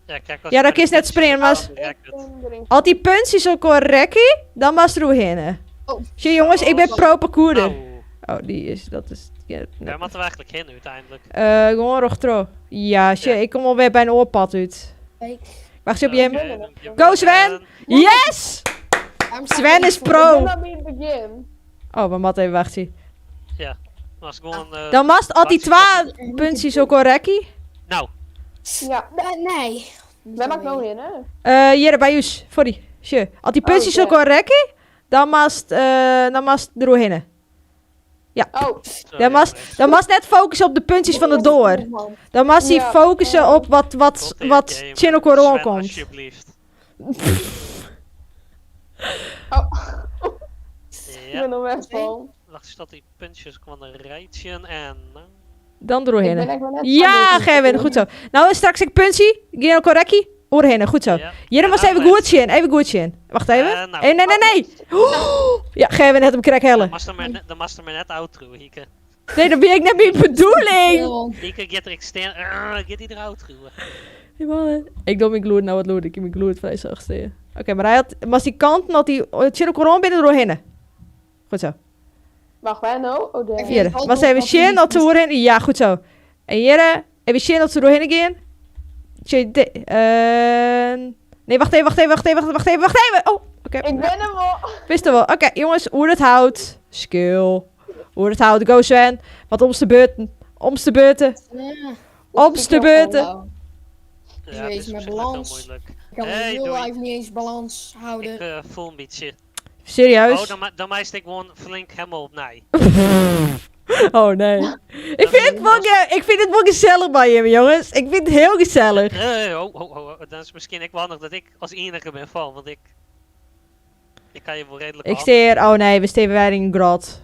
Ja, kijk, als Ja, je dat bij is de net springen, maar puntjes zit, dan raak het. Al die puntjes ook correctie, dan was roeien. Oh. Zie jongens, ik ben pro parcoursder. Au. Oh, die is, dat is... Ja, nee. Waar moeten we eigenlijk heen uiteindelijk? Gewoon rochtro. Ja, shit, Ja. ik kom alweer bij een oorpad uit. Kijk. Wacht eens op Jim. Oké, dan- Go, Sven! Yes! Waarom staat Sven er is niet voor- pro. Ik ben al bij het begin. Oh, we moeten even wachten. Maar als ik gewoon... Dan mast al die wacht, twee puntjes ook correctie. Nou, Ja, Nee. wij maken wel in, hè? Hier bij us, sorry. Sje. Al die puntjes Oh, ook correctie, dan mast er doorheen. Oh, zo, Dan mast, jammer. dan mast net focussen op de puntjes van de door. Dan mast hij Ja. focussen op wat, Tot de wat gamer. Chino Coron Sven, komt. Alsjeblieft. oh. Ik Ja, ben er weg van. wacht eens tot die puntjes kwam een rijtje en... Dan Ik ben doorheen. echt wel net Ja, van deze Gerwin, goed zo. Nou, straks ik puntje. Gino correctie. Oorheen, goed zo. Ja. Hier was Ja, even nou, goed in, even goed in. Wacht even. Nou. Nee, nee, nee, nee. Oh, ja, Gerwin had hem krek helle. Dan mag er maar net- dan mag er maar net outro, Hieke. Nee, dat ben ik net mijn bedoeling. Hieke, get er extern... Get die er outro. Hey, man, Ik doe mijn gloed, nou wat loer ik in mijn gloed vrij zacht. Oké, maar hij had, maar die kant had die Chino Coron binnen doorheen. Goed zo. Wacht, wij nou? Oh, daar. Ik Hier, vind het was even altijd Shin nog dat ze doorheen. Ja, goed zo. En hier, even Shin dat ze doorheen gaan. Nee, wacht even, wacht even, wacht even, wacht even, wacht even. Oh, oké. Ik ben er wel. Wist er wel. Oké, jongens, hoe het houdt. Skill. Hoe het houdt. Go Sven. Wat om's de beurten. Om's de beurten. Ja. Om's de beurten. Oh, Ja, weet dit is mijn op zich net heel balans. moeilijk. Ik kan Hey, in real doei. life niet eens balans houden. Ik voel een beetje. Serieus? Oh, dan meest ik gewoon flink helemaal op nee. Oh nee. Ik vind het wel gezellig bij hem, jongens. Ik vind het heel gezellig. Nee, oh, dan is misschien ik wel handig dat ik als enige ben van, want ik... Ik kan je wel redelijk Ik af. steer. Oh nee, we steken weer in een grot.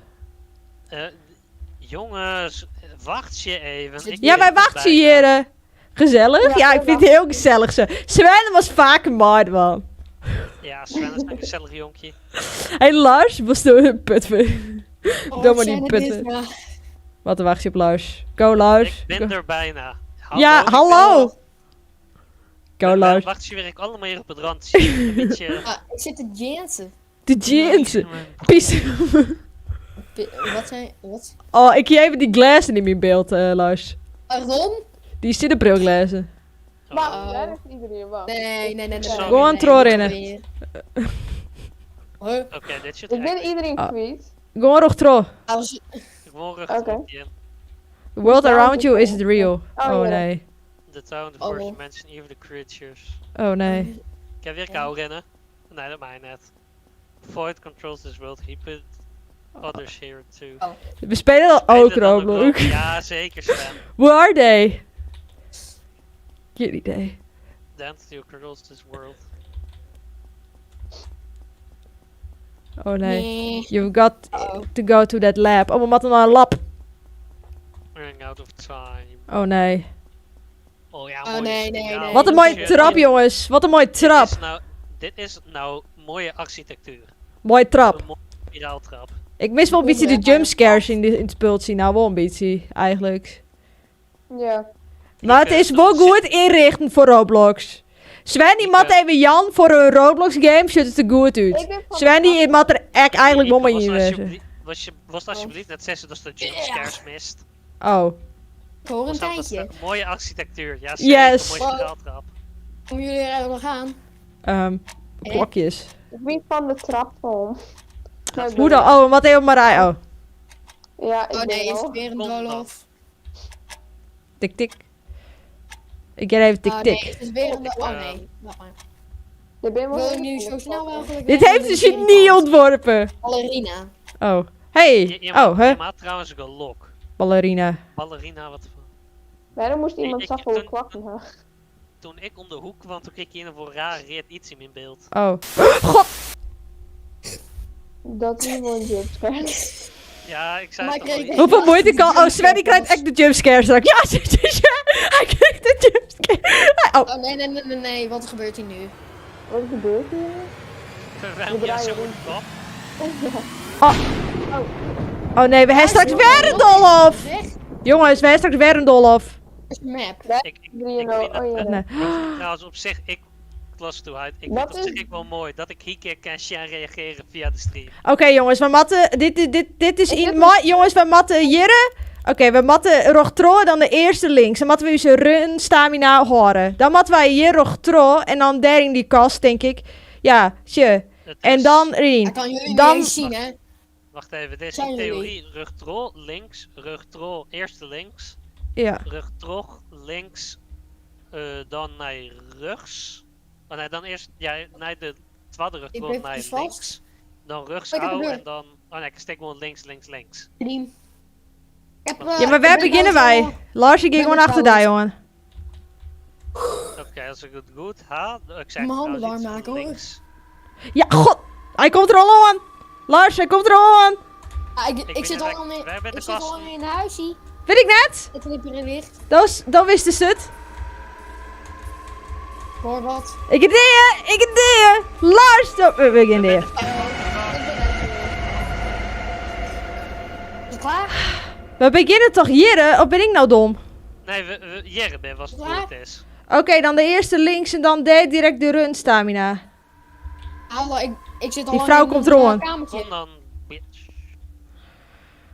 Jongens, wachtsje even. Ik Ja, ben wij er wachten bijna. hier. Gezellig? Ja, Ja, ik wij vind het heel gezellig zo. Sven was vaker maar, man. Ja, Sven is een gezellig jonkje. Hey Lars, was de put. Oh, Doe maar zijn die het putten. dit, ja. Wat een wacht je op Lars. Go Lars. Ik ben Go. er bijna. Hallo, Ja, ik ben- hallo. Go Waarom Lars. Wacht je weer ik allemaal hier op het randje. Een beetje... Ah, ik zit te jansen. De jeans. Pies. Wat zijn... Wat? Oh, ik geef even die glazen in mijn beeld, Lars. Waarom? Die zonnebrilglazen. Wacht, Oh. daar is iedereen, wacht. Nee, nee, nee, nee. nee. Gewoon nee, trollrennen. nee. Huh? Oké, dit shit Ik ben iedereen Ah. kwijt. Gewoon nog tro. Als, Gewoon rug Oké. terug in. The world Ja, around you oké. isn't real. Oh, Oh ja. nee. The town, the Oh. first dimension, even the creatures. Oh nee. Ik heb weer kou rennen. Nee, dat mij net. Void controls this world, he put others here too. We spelen al Spelen ook dan ook Roblox. Ja, zeker Sven. Where are they? Geen idee. The entity who controls this world. Oh nee. nee. You've got Uh-oh. to go to that lab. Oh, we moeten naar een lab. Running out of time. Oh nee. Oh ja, Oh, mooie nee, nee, spiraal. nee. Wat een mooie Shit. trap, jongens. Wat een mooie trap. Dit is nou, dit is nou mooie architectuur. Mooie trap. Een mooie spiraaltrap. Ik mis wel een beetje de jumpscares in het spultje. Nou, wel een beetje, eigenlijk. Ja. Maar het Ik, is wel dat zit- goed inrichten voor Roblox. Sven, die Ik, mat even Jan voor een Roblox game, ziet het er goed uit. Ik ben van Sven, die mat er echt eigenlijk Nico, wel was in het wezen. alsjeblieft- Was, je, was het alsjeblieft net zessen dat de jumpscares mist? Oh. Ik hoor een Was dat- dat is tijdje. een mooie architectuur. Ja, zeker. Yes. Een mooie spiraaltrap. Komen jullie er nog aan? Klokjes. Ik ben van de trap om. Hoe dan? Oh, wat even Marij. Oh. Ja, ik Oh ben nee, is al. het weer een Kom dan. doolhof? Tik, tik. Ik ga even tik, Oh tik. nee, het is weer een doolhof. Oh nee, wacht maar. Ik ben Ik wel wil heel nu van zo de snel trap om. mogelijk Dit weg heeft naar de de genie binnenkant. ontworpen. Ballerina. Oh. Hey. Je, je, Oh, hè? Je maakt trouwens een lok. Ballerina. Ballerina, wat voor. Waarom moest iemand Ik- zoveel toen- klakken hebben? Toen ik om de hoek kwam, toen kreeg ik een voor raar reet iets in mijn beeld. Oh. God. Dat is gewoon een jumpscare. Ja, ik zei Maar het ik al. kreeg- Hoeveel moeite kan... Oh, Sven die krijgt echt de jumpscare straks. Ja, ja, hij krijgt de jumpscare. Oh. Oh nee, nee, nee, nee, nee, wat gebeurt hier nu? Wat gebeurt hier? Waarom We ja, zo draaien in de kop? Oh nee, we hebben straks weer een doolhof. Weg Jongens, we hebben straks weer een doolhof. is de map. Ik, ik, 3 ik 0 vind Oh het, ja. Nee. trouwens op zich, ik klas toe uit. Ik Wat vind het op is- zich ook wel mooi dat ik hier keer kan Sjan reageren via de stream. Oké jongens, we matten... Dit, dit, dit, dit is Ik in... heb- ma- Jongens, we matten Jirre. Oké, we matten Rochtro en dan de eerste links. Dan matten we onze run stamina horen. Dan matten wij hier Rochtro en dan daar in die kast, denk ik. Ja, tje. Het En is- dan Rien. Ik kan jullie Dan- niet eens zien, hè? Wacht even, dit is Zijn in jullie? theorie rugtrol links, rugtrol eerste links, Ja. rugtrog links, dan naar rechts. Oh nee, dan eerst ja, naar de tweede rugtrol ben naar even vast. links. Dan rechts Ik heb ouw een deur. en dan. Oh nee, ik steek gewoon links, links, links. Stream. Ik heb, Ja, maar waar ik ben beginnen trouwens wij? al- Lars, ik ging ben gewoon er achter daar, trouwens. jongen. Oké, als ik het goed haal. Ik zei Mijn handen trouwens warm iets van maken, hoor. links. Ja, god! Hij komt er al aan! Lars, hij komt er al aan! Ah, ik, Ik ik, ben zit er al weg. in, Wij hebben de ik zit kast. al in een huisje. Weet ik net? Het knipper licht. Dat, was, dat wist de het. Ik hoor wat. Ik heb dingen! Ik heb dingen! Lars! Dat, we beginnen dingen. Oh, ik ben er. Is het klaar? We beginnen toch hier, hè? Of ben ik nou dom? Nee, we, Jerbe was het Klaar? goed is. Oké, dan de eerste links en dan de, direct de run stamina. Hallo, ik zit al Die lang vrouw in komt een, eraan. kamertje. Kom dan, bitch.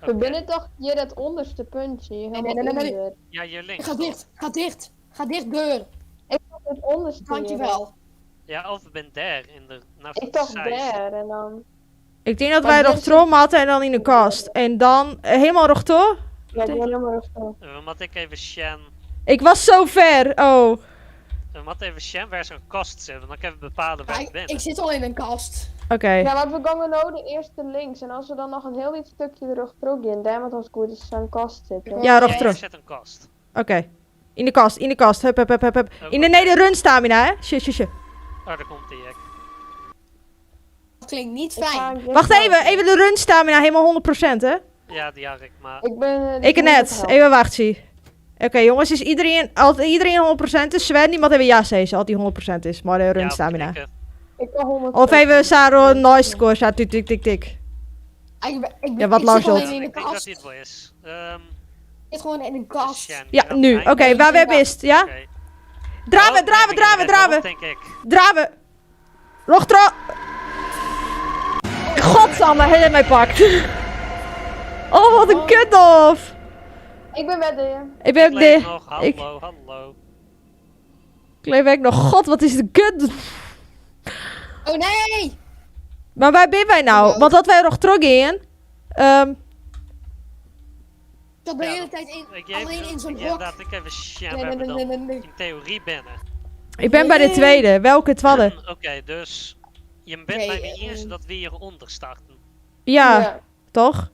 We Oké. binnen toch hier het onderste puntje. Hier Nee, helemaal nee, nee, nee, onder. Ja, hier links. Ga toch? dicht, ga dicht. Ga dicht, deur. Ik dacht het onderste. hier. Dankjewel. Ja, of we ben daar in de. Nou, Ik dacht zij. daar en dan. Ik denk dat Maar wij dit nog trom hadden en dan in de kast. En dan helemaal rechtdoor. Ja, ik ben helemaal rustig. We moeten ik even Shen. Ik was zo ver. Oh. We moeten even Shen waar zo'n kast zit, want dan kan ik bepalen waar Ja, ik ik, ben. ik zit al in een kast. Oké. Ja, want we gingen nou de eerste links. En als we dan nog een heel iets stukje terug terug gaan, daar moet als het goed is zo'n kast zitten. Ja, Ja, nog hier terug. zit een kast. Oké. In de kast, in de kast. Hup, hup, hup, hup, hup. In de, nee, de run stamina, hè? Shit, shit, shit. Oh, daar komt die ik. Dat klinkt niet Ik ga fijn. een keer Wacht even, kijken. even de run stamina helemaal 100%, hè? Ja, die had ik, maar... Ik ben... die Ik net. Even wachten. Oké jongens, is iedereen, als iedereen 100% is, Sven, niemand even ja zeggen, als die 100% is, maar de run Ja, stamina. ik, Ik kan 100. Of even Saro, nice score, staat tik tik tik tik. Ik, ben- ik, Ja, wat ik Lars zit alleen doet. in de ik denk dat kast. dit wel is. Ik zit gewoon in een kast. Shen, Ja, je gaat nu. einde. Oké, waar we bist, ja? Oké. Draven, Oh, draven, ik draven, ben draven. erop, denk ik. Draven. Rochtro. Godsamme, hij heeft mij pakt. Oh, wat een kutdof. Ik ben bij de. Ik ben Ik ook leef de... nog. Ik Hallo, hallo. ik leef ook nog. God, wat is de kut. Oh nee! Maar waar ben wij nou? Want dat wij nog terug in. Ik zat de Ja, hele dat- tijd in, Ik geef- alleen in zo'n ik- hok. Inderdaad, ik even Shen, Nee, we nee, hebben nee, dan nee, nee. in theorie binnen. Ik ben bij de tweede. Welke tweede? Oké, dus je bent Nee, bij me eens dat we hieronder starten. Ja, toch?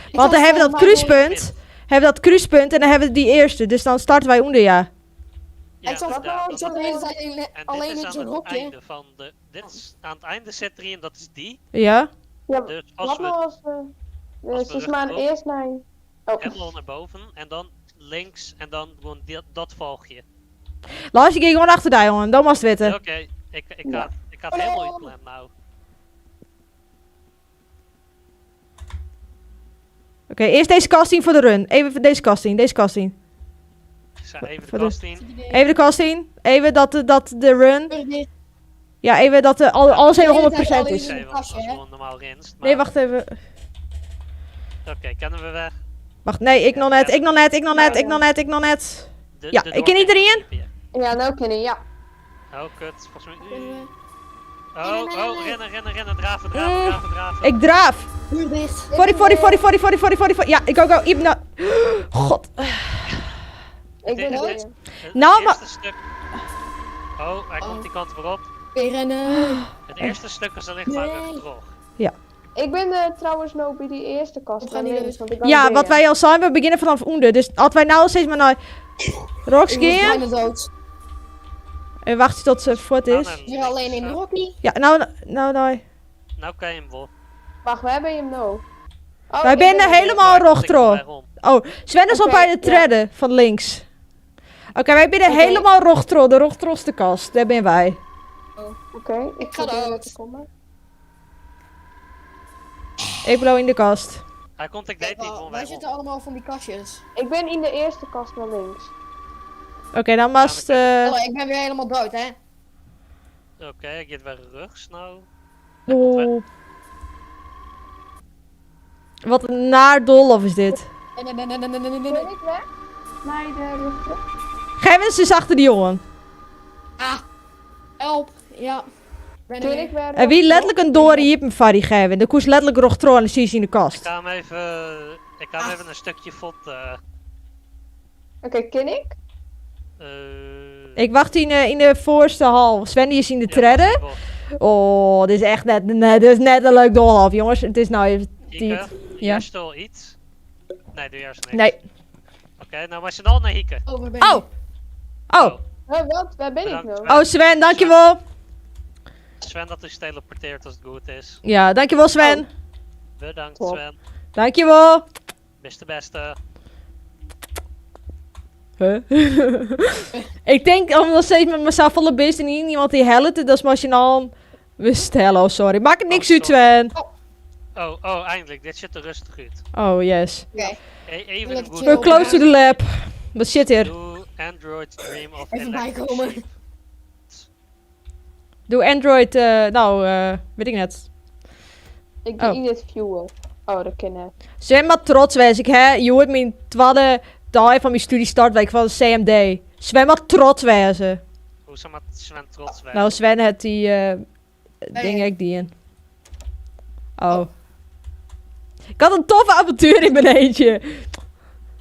Ik Want dan zat hebben we dat volgens mij kruispunt. Hebben we dat kruispunt en dan hebben we die eerste. Dus dan starten wij onder, ja. Ja, Ik zat, inderdaad, ik zat de hele tijd in, En dit alleen is in aan zo'n het hokje. einde van de. Dit is, aan het einde zit er en dat is die. Ja? Ja, Dus als wat we nou als we... als Dus we is maar rechtop- eerst naar... Oh. helemaal naar boven en dan links en dan gewoon die, dat volg je. Lars, ik ging gewoon achter daar, jongen. Dat was het weten. Oké, ik Ja. had helemaal je plan nou. Oké, eerst deze kast zien voor de run. Even deze kast zien, deze kast zien. Ik zou even de Voor de- kast in. Even de kast zien. Even dat de run. Ja, even dat de, alles even 100% is. Oké, want Kastje, als hè? gewoon normaal rinst. Maar... Nee, wacht even. Oké, kennen we weg. Wacht, nee, ik nog net, ik nog net, ik nog net, ik nog net, ik nog net. Ja, De ik ken door- iedereen. Ja, nou ken ik, ja. Oh, kut. Volgens mij. Nee, Oh, nee, nee, oh, nee. rennen, rennen, rennen, draven, draven, draven, draven. Ik draaf. Deur dicht. Forty, 40, 40, 40, 40, 40, 40. Ja, ik ook al. Ibna. God. Ik ben Het- er. het- Het Nou, maar- eerste stuk. Oh, hij komt die kant weer op. Weer rennen. Het eerste stuk is alleen maar Nee. rechtdoor. Ik ben trouwens nou bij die eerste kast. We gaan naar hier links, want ik kan Ja, weer. wat wij al zijn, we beginnen vanaf onder. Dus als wij nou steeds maar naar Rox Ik was gaan. bijna dood. En wacht tot ze voort Nou, is. naar Hier alleen in links, de hokkie. Ja, nou, nou, nou. Nou kan je hem wel. Wacht, waar ben je hem nou? Oh, Wij ik zijn ben er. helemaal Ik kom rochtro. waarom. Oh, Sven is al Oké, bij de ja. tredde van links. Oké, wij binnen Oké. helemaal rochtro, de rochtroste kast. Daar ben wij. Oké, ik Ik ga probeer dood. te komen. Ik blauw in de kast. Hij komt, ik weet niet Wij gewoon waarom. zitten allemaal van die kastjes. Ik ben in de eerste kast naar links. Oké, dan was het... Oh, ik ben weer helemaal dood, hè? Oké, ik zit weer rechts nou. oh. Wat een naar doolhof is dit. Nee, nee, nee, nee, nee, nee, nee, Ben nee. ik weg? Naar de rug. Gevens is achter die jongen. Ah, help. Ja. Ben er Ben weer. ik weer En wie letterlijk een dorie hier een vari geven. De koers letterlijk rochtro en de zie je in de Ik kast. ga hem even, ik ga hem even een stukje fot. Oké, ken ik? Ik wacht in de voorste hal. Sven die is in de ja, tredde. wacht even. Oh, dit is echt net, nee, dit is net een leuk doolhof, jongens. Het is nou even Hieke, tijd. Ja. Eerst al iets. Nee, doe eerst niks. Nee. Oké, nou maar snel naar Hieke. Oh, waar ben ik? Oh. Oh. Huh, wat? Waar ben ik Bedankt, nou? Sven. Oh, Sven, dankjewel. Sven dat is teleporteert als het goed is. Ja, dankjewel Sven. Bedankt Top. Sven. Dankjewel. Beste beste. Huh? ik denk om nog steeds met mezelf volle beest en niet iemand die helpt, dat is machinaal. We hello, sorry. Maakt het niks Oh, uit, Sven. Oh, oh, eindelijk. Dit ziet er rustig uit. Oh, yes. Oké. Even een Lekker goed. chill. We're close to the lab. Wat zit hier? Doe Android Dream of Even Electric bijkomen. Sheep. Doe Android, nou, weet ik net. Ik ben Oh. in het viewer. Oh, dat ken ik. Sven, maar trots wees ik, hè. Je hoort mijn tweede dag van mijn studie startweek van de CMD. Sven, maar trots wezen. Hoe zou maar Sven trots zijn? Nou, Sven had die Nee. ding ik die in. Oh. Ik had een toffe avontuur in mijn eentje.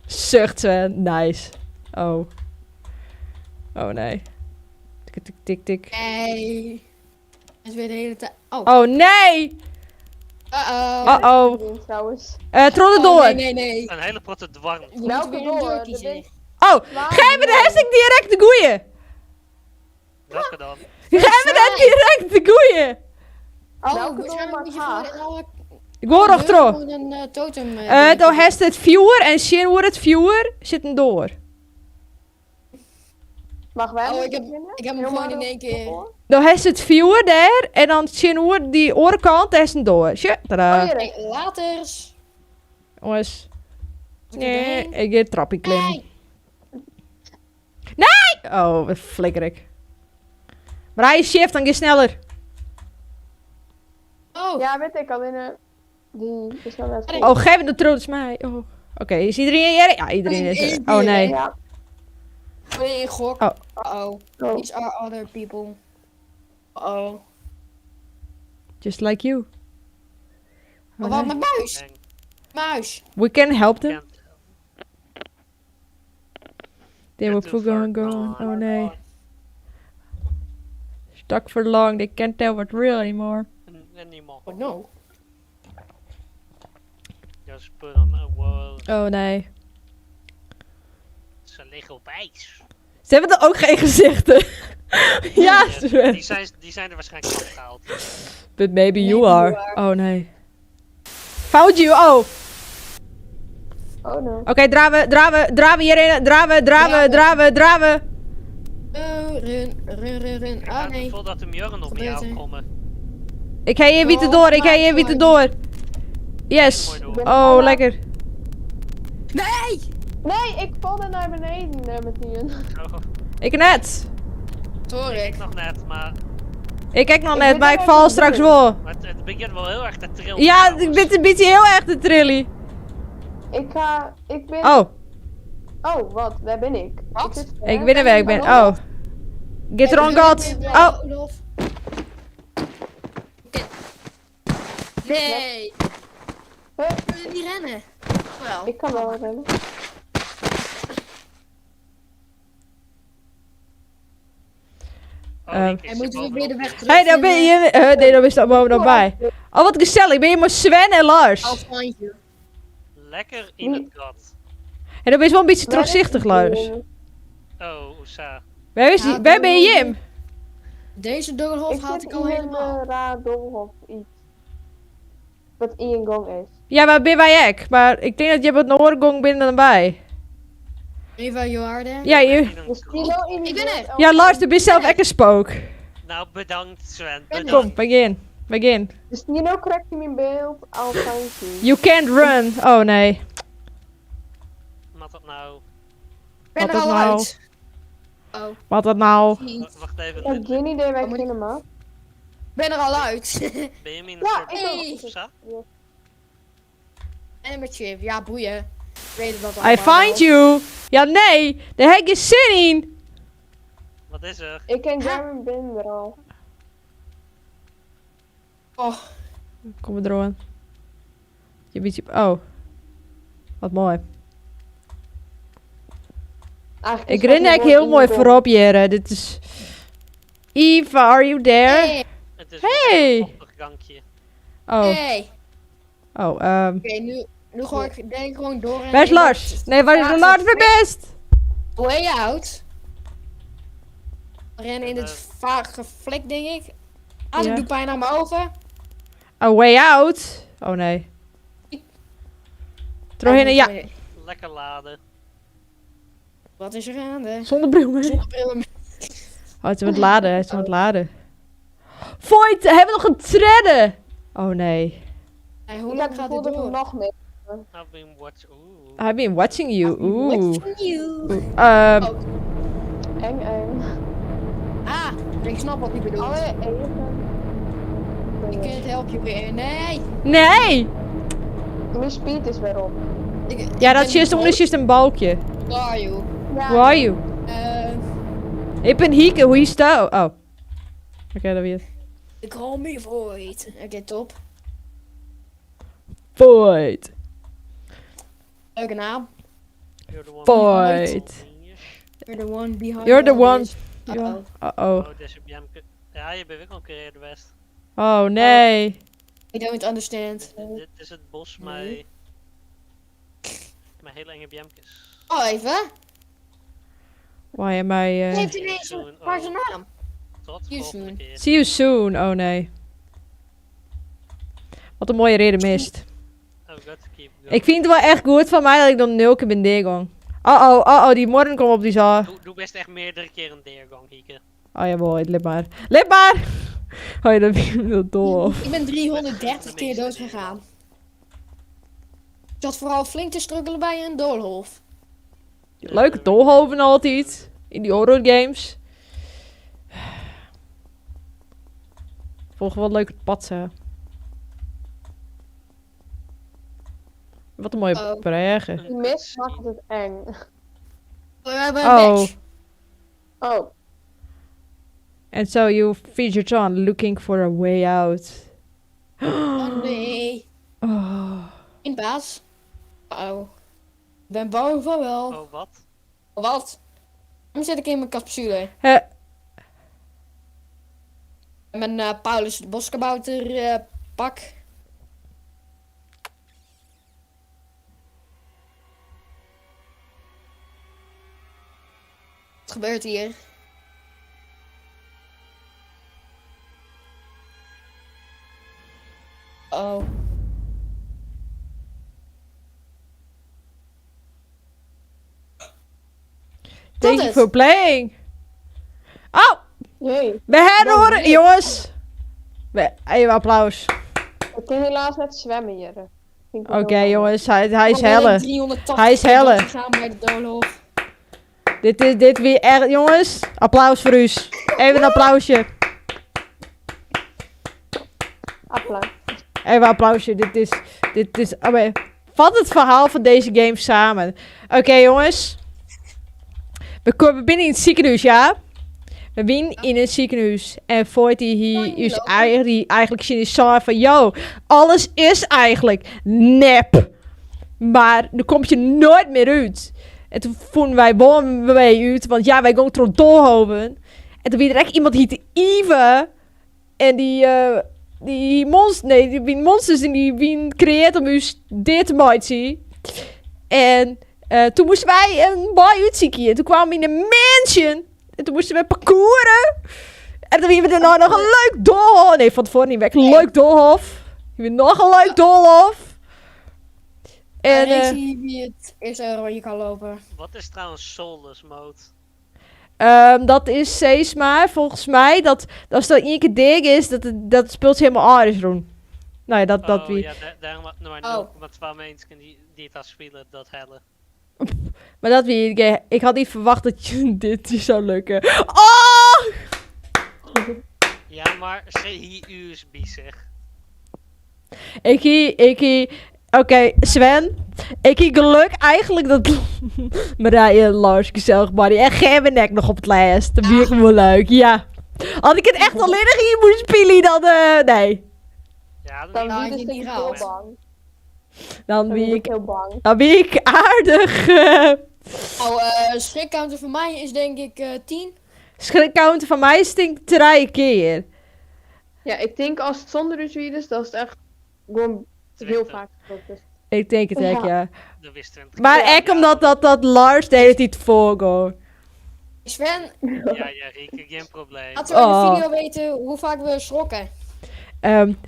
Zucht Sven. Nice. Oh. Oh nee. Tik tik tik tik. Nee. Het is weer de hele tijd. Oh. Oh nee! Uh-oh. Uh oh. Ik trouwens. Trolle Oh, door. nee, nee, nee. Een hele protte dwarm. Je moet Welke weer een door? deur De kiezen. win- Oh, geef me de hashtag direct de goeie. Welke dan? Geef me dat direct de goeie. Oh, Welke door waarschijnlijk maakt moet je haar? gewoon in alle... Gewoan rjochtroch. Gewoon een totem. Dan hast it fjoer en tsjinoer it fjoer sit in doar. Mag wij Oh, nog ik beginnen? heb hem Helemaal gewoon in één keer. ervoor? Dan hast it fjoer dêr en dan tsjinoer dy oare kant hast in doar. Sjoch, tada. Oh, hier. Hey, laters. Jongens, Moet ik er nee, doorheen? ik ga het trappie klimmen. Nee. Oh, wat flikker ik. Maar hij is shift, dan ga je sneller. Oh, Ja, weet ik, alleen die is nog net goed. Oh, geef de trots mij. Oh. Oké, is iedereen hier? Ja, iedereen is er. Oh nee. Ja. nee, gok. Oh. Uh-oh. Oh. These are other people. Uh-oh. Just like you. Oh, Oh, wat, nee. mijn muis? Eng. Muis. We can help them. Can't They were Get too going, far going. gone. Oh nee. Stuck for long, they can't tell what's real anymore. Anymore. Oh no. Just put on a wall. Oh nee. Ze liggen op ijs. Ze hebben er ook geen gezichten. ja, Sven. Die zijn er waarschijnlijk afgehaald. But maybe you Maybe are. you are. Oh nee. Found you, oh. Oh no. Oké, draven, draven, draven hierin. Draven, draven, draven, draven. Oh, run, run, run, run. Ik Ah heb het nee. gevoel dat de muren op Gebeurt jou er? komen. Ik ga hier witte Oh, door, ik ga hier my witte God. door. Yes. Mooi door. Ik ben Oh, bijna- lekker. Nee! Nee, ik valde naar beneden met die. Oh, Ik net. Dat hoor ik. nog net, maar, Ik kijk nog Ik net, ben maar er ik val net straks in. wel. maar het begint wel heel erg te trillen. Ja, trouwens. ik ben een beetje heel erg te trillen. Ik ga. Ik ben. Oh, Oh, wat? Daar ben ik. Wat? Ik, zit ver. ik ben er weg, ik ben. Oh. Get er on God. Oh, Olaf. Oké. Nee. Huh? We kunnen niet rennen. Wel. Ik kan wel rennen. Oh, ik En zit moeten we weer de bovenop. weg terug hey, daar ben je. Nee, daar is dat bovenop bij. Oh, wat gezellig. Ben je maar Sven en Lars. I'll find you. Lekker in het gat. En dan ben je wel een beetje Waar is terugzichtig, die Lars. ding? Oh, Oesa. Waar, is die? Ja, Waar ben je, Jim? Deze doolhof Ik haalt zit ik al in een helemaal. raar doolhof iets. Wat Ian Gong is. Ja, waar ben wij ek? Maar ik denk dat je wat Noorgong binnen dan bij. Eva, you are there. Ja, je, In een Dus grot. Tilo in Ik ben er. ja Lars, du bist zelf ek een spook. Nou, bedankt Sven. Ben Bedankt. Kom, begin. Begin. Dus Tino correct in mijn beeld. I'll find you. You can't run. Oh nee. Wat dat nou? Ik ben Wat er al dat nou? uit. Oh, Wat dat nou? niet. Wacht even. Ik heb geen idee waar ik moet ik- in mag. Ik ben er al uit. Ben je in een Ja, soort ik Hey. ook. Oesa? En met chip. Ja, boeien. Ik weet dat I allemaal find wel. you. Ja, nee. Daar heb je zin in. Wat is er? Ik ken Gavin Binder al. Oh, Kom er aan. Je beetje. Oh. Wat mooi. Eigenlijk Ik is ren dat echt gewoon heel mooi Ian Gong. voorop, Jere. Dit is. Eva, are you there? hey. Het is Hey. een vochtig gankje. Oh, Hey. oh, Oké, nu gooi ik denk ik gewoon door. en Waar is in Lars? het Nee, waar is Ja, Lars? Mijn best! Way out. Rennen in het vage vlek, denk ik. Ah, Ja. ik doe pijn aan mijn ogen. A way out. Oh nee. Trohinne, ja. Lekker laden. Wat is er aan de? Zonder bril, hè? Zonnebrillen. Oh, het is aan het laden, het is aan het laden. Void, hebben we nog een tredde? Oh nee. Hey, hoe Ik lang heb het gaat gevoel dit dat ik door? nog meer. I've been watch. Oeh. I've been watching you. Oeh. Watching you. Ehm, Eng, eng. Ah, ik snap wat hij bedoelt. Alle even. Ik can't help you weer. Nee. nee! Mijn speed is weer op. Ik, Ja, ik dat ben is juist dood. onder is juist een balkje. Where are you? Ja. Who are you? Ik ben Hieke, hoe is dat? Oh. Oké, dat weer. Ik call me Void. Oké, top. Void. Leuke naam. You're the one. Void. You're the one behind You're the all one. this. Uh-oh. Uh-oh. Oh, deze Bjemke. Ja, je bent weer al een de West. Oh nee. I don't understand. Dit is het bos Nee. met... Met hele enge Bjemkes. Oh, even. Why am I... Hij heeft ineens Soon. een waar is zijn naam? Tot You volgende soon. keer. See you soon. Oh nee. Wat in moaie reade mist. Oh, got to keep going. Ik fyn it wol echt goed fan my dat ik dan nul kear bin deagong. Oh oh, oh oh, dy muorren komme op dy sa. Doe bist echt meardere kearen deagong, Hieke. Oh jawol, ik lit mar. Lit mar! Oh ja, dat wie dat dol. Ik ben 330 keer dood gegaan. Ik zat vooral flink te struggelen bij een doolhof. Leuke doolhoven altyd. Yn dy horror games. Volg wel leuk het pad zo. Wat een mooie Oh. brêge. Die mist maakt het eng. We hebben een Oh. badge. Oh, And so you featured on looking for a way out. Oh nee. Oh. In baas. Oh. Ik ben bang van wel. Oh, wat? Wat? Waarom zit ik in mijn capsule? Hè, Mijn Paulus de Boskabouter pak. Wat gebeurt hier? Oh. thank you het. for playing. Oh, jee. we herhoren, jongens. We, even applaus. Ik kan helaas net zwemmen, Jelle. Vind ik wel Oké, heel jammer. jongens, hij is Waarom ben ik helle. 380 Hij is keer helle. doodgegaan bij de doolhof. Dit is dit weer echt, jongens. Applaus voor u. Even een applausje. Applaus. Even een applausje. Dit is, oh, maar vat het verhaal van deze game samen. Oké, jongens. We komen binnen in het ziekenhuis, ja? We zijn in het ziekenhuis. En Voort die hier is eigenlijk, die eigenlijk zin is zo van, yo, alles is eigenlijk nep. Maar er komt je nooit meer uit. En toen vonden wij bomen mee uit, want ja, wij gingen door Dolhoven. En toen wie er echt iemand die Ive. En die, die monster, nee, die, die monsters en die wie creëert om u dit te maken. En toen moesten wij een boy uitzieken. En toen kwamen we in een mansion. En toen moesten we parcouren. En toen hebben we daarna nog een leuk doolhof. Nee, van tevoren niet weg. Een leuk doolhof. We hebben nog een leuk doolhof. En, En ik zie wie het eerste rondje kan lopen. Wat is trouwens soulless mode? Dat is steeds maar, volgens mij, dat als dat één keer dik is, dat het speeltje helemaal aardig is, Roen. Nou ja, dat oh, wie. ja, daarom had maar Oh. 0,2 mensen die, die het aan spelen, dat helle. Maar dat wie, ik had niet verwacht dat je dit je zou lukken. Oh! Ja, maar ze hier USB zeg. Ik hier, oké, Sven. Ik hier geluk eigenlijk dat Marije en Lars gezellig buddy en Gerben nog op het laatst. Dat vind ik wel leuk, ja. Had ik het echt alleen nog hier moest spelen, dan, nee. Ja, dan Dan Nou, wie ik dus niet ik raar. heel bang. Dan Dan wie ben ik, ik heel bang. dan ben ik aardig. Nou, schrikcounter voor mij is denk ik 10. Schrikcounter van mij stinkt drie keer. Ja, ik denk als het zonder u is, dat is het echt gewoon heel 20. vaak gebeurd. Dus Ik denk het echt, Ja. ja. Dat wist 20 Maar keer. echt omdat dat Lars de hele tijd voorgo. Sven, Ja, ja, Rieke, geen probleem. laten we in Oh. de video weten hoe vaak we schrokken.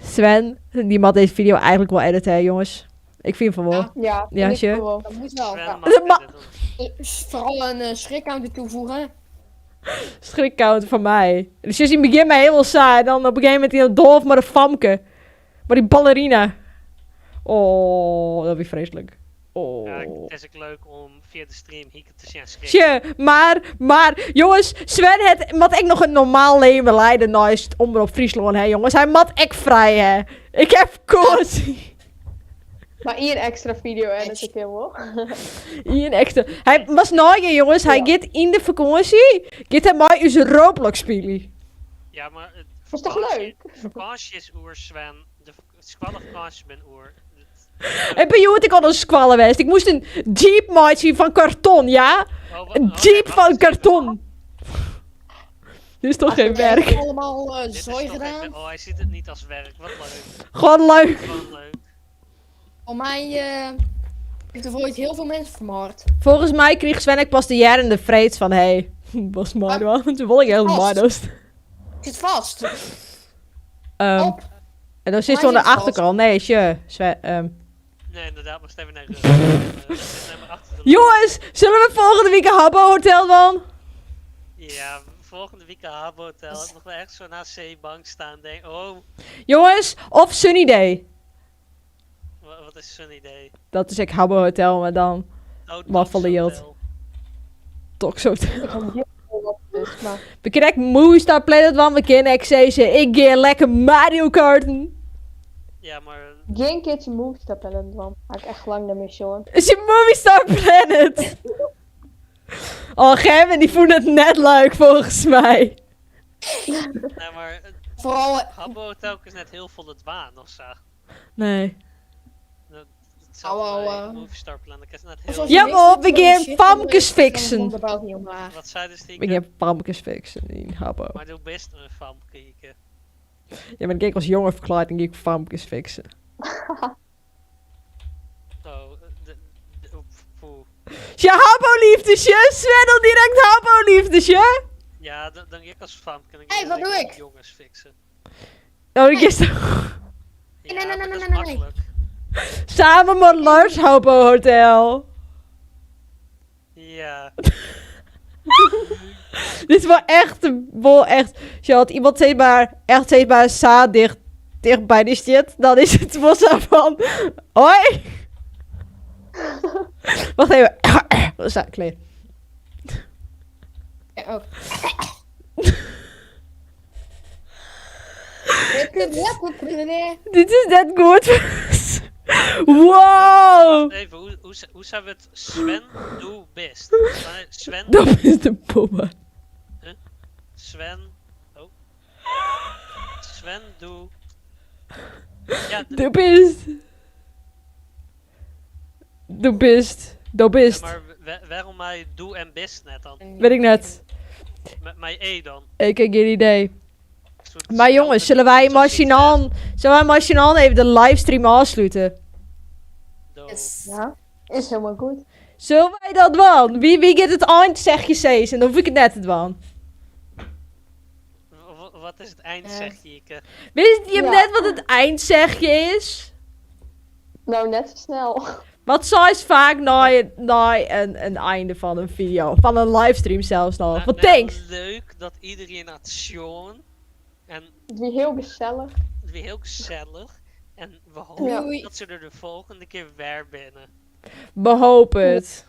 Sven, die mag deze video eigenlijk wel editen, hè, jongens. Ik vind van wel. Ja. Ja, Ja, vind ik sure. wel. Dat moet wel. Sven Ja. mag Ma- dit doen. Vooral een schrikcounter toevoegen. Schrikcounter van mij. Dus je ziet in het begin mij helemaal saai. En dan op een gegeven moment in een dolf maar een famke. Maar die ballerina. Oh, dat is vreselijk. Oh. Ja, het is ook leuk om via de stream Hieke te zien schrikken. Tje, maar, jongens, Sven het mat ik nog een normaal leven leiden naast Omroep Friesland, hè, jongens. Hij mat ik vrij, hè. Ik heb koorts. Maar hier een extra video edit ik helemaal. Hier een extra. Hij was nou, jongens, hij Ja. gaat in de vakantie, gaat hij maar eens Roblox spelen. Ja, maar het Dat is toch vakantie- leuk? Vakantie is oer, Sven. De squallen vakantie ben oer. En bij jou had ik al een squallen geweest. Ik moest een jeep maken van karton, ja? Oh, Een oh, jeep nee, van wacht eens even. karton. Dit is toch geen We hebben werk? allemaal Dit is zooi toch geen gedaan. wer- Oh, hij ziet het niet als werk. Wat leuk. Gewoon leuk. Gewoon leuk. Voor mij heeft er ooit heel veel mensen vermoord. Volgens mij kreeg Sven ik pas de jaren de vrees van, hey, was maar wel. Toen wil ik helemaal Vast. maar dus. Ik zit vast. Op. En dan zit Maar ze aan de zit vast. achterkant. Nee, sje. Sven. Nee, inderdaad, maar even naar rechts. Nee, maar achter de Jongens, zullen we volgende week een Habbo Hotel dan? Ja, volgende week een Habbo Hotel. Ik nog wel echt zo'n HC-bank staan en denk, oh, Jongens, of Sunny Day. wat is zo'n idee? Dat is ik Habbo Hotel, maar dan Oh, Wat van de Dogs jild. Hotel. toch zo. Ik heb geen idee wat het is, maar... We krijgen Movie Star Planet, want we kennen XCC. Ik ga lekker Mario Karten. Ja, maar Geen keertje Movie Star Planet, man. Ga ik echt lang daarmee jongen. Is je Movie Star Planet? Oh, Gerben, die voelt het net leuk volgens mij. Nee, maar Vooral Habbo Hotel is net heel vol het waan of zo. Nee. Hetzelfde Au, au, bij au. Movie Star Planet is net Of heel... als je Ja, niks maar doet, we dan gaan shit, dan famkes dan fixen. komt de bouw niet omlaag. Wat zei dus die Ik heb famkes fixen in Habbo. Maar doe best een famke. Ike. Ja, maar ik als jongen verklaard en ik famkes fixen. Oh, de, oh, poeh. Ja, Habbo-liefdesje! Sven al direct Habbo-liefdesje! Ja, dan ik als famke. Dan Hey, ga wat ik doe ik? Jongens fixen. Oh, ik is Ja, Nee, nee, nee, maar dat nee, is nee, nee. makkelijk. Samen met Lars Habbo Hotel. Ja. Dit is wel echt een bol, echt. Als je had iemand zeg maar, echt zeg maar, za dicht bij die shit, dan is het wel zo van, hoi. Wacht even. Za, klein. Ja, ook. Dit is net goed. Wow. Wacht even, hoe zou het Sven doe best? Nee, Sven, Dat is de bommen. Sven, oh. Sven doe. Ja, Du bist. Du bist. Du bist. maar waarom mij doe en best net dan? Weet ik net. Met mijn E dan. Ik heb geen idee. Soort Maar jongens, zullen wij machinaal, zullen wij machinaal even de livestream afsluiten? Do. Yes. Ja, is helemaal goed. Zullen wij dat doen? Wie gaat het eind zeg je steeds en dan hoef ik het net te doen. Wat is het eindzegje, Ike? Wist je Ja. net wat het eindzegje is? Nou, net zo snel. Wat is vaak na een einde van een video. Van een livestream zelfs nog. Nou, Wat nou, thanks. Leuk dat iedereen had sjoen. En Het is heel gezellig. het weer heel gezellig. En we hopen Doei. dat ze er de volgende keer weer binnen. We hopen het.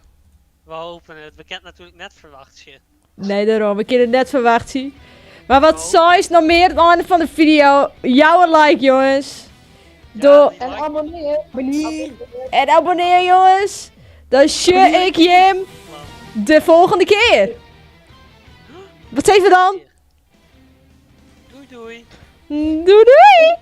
We hopen het. We kennen natuurlijk net verwacht je. Nee, daarom. We kunnen het net verwacht zien. Maar wat Oh. saai is nog meer het einde van de video. Jouw like, jongens. Doe die En like- abonneer. Abonneer. En abonneer, jongens. Dan zie ik Jim de volgende keer. Wat zeggen we dan? Doei doei. Doei doei.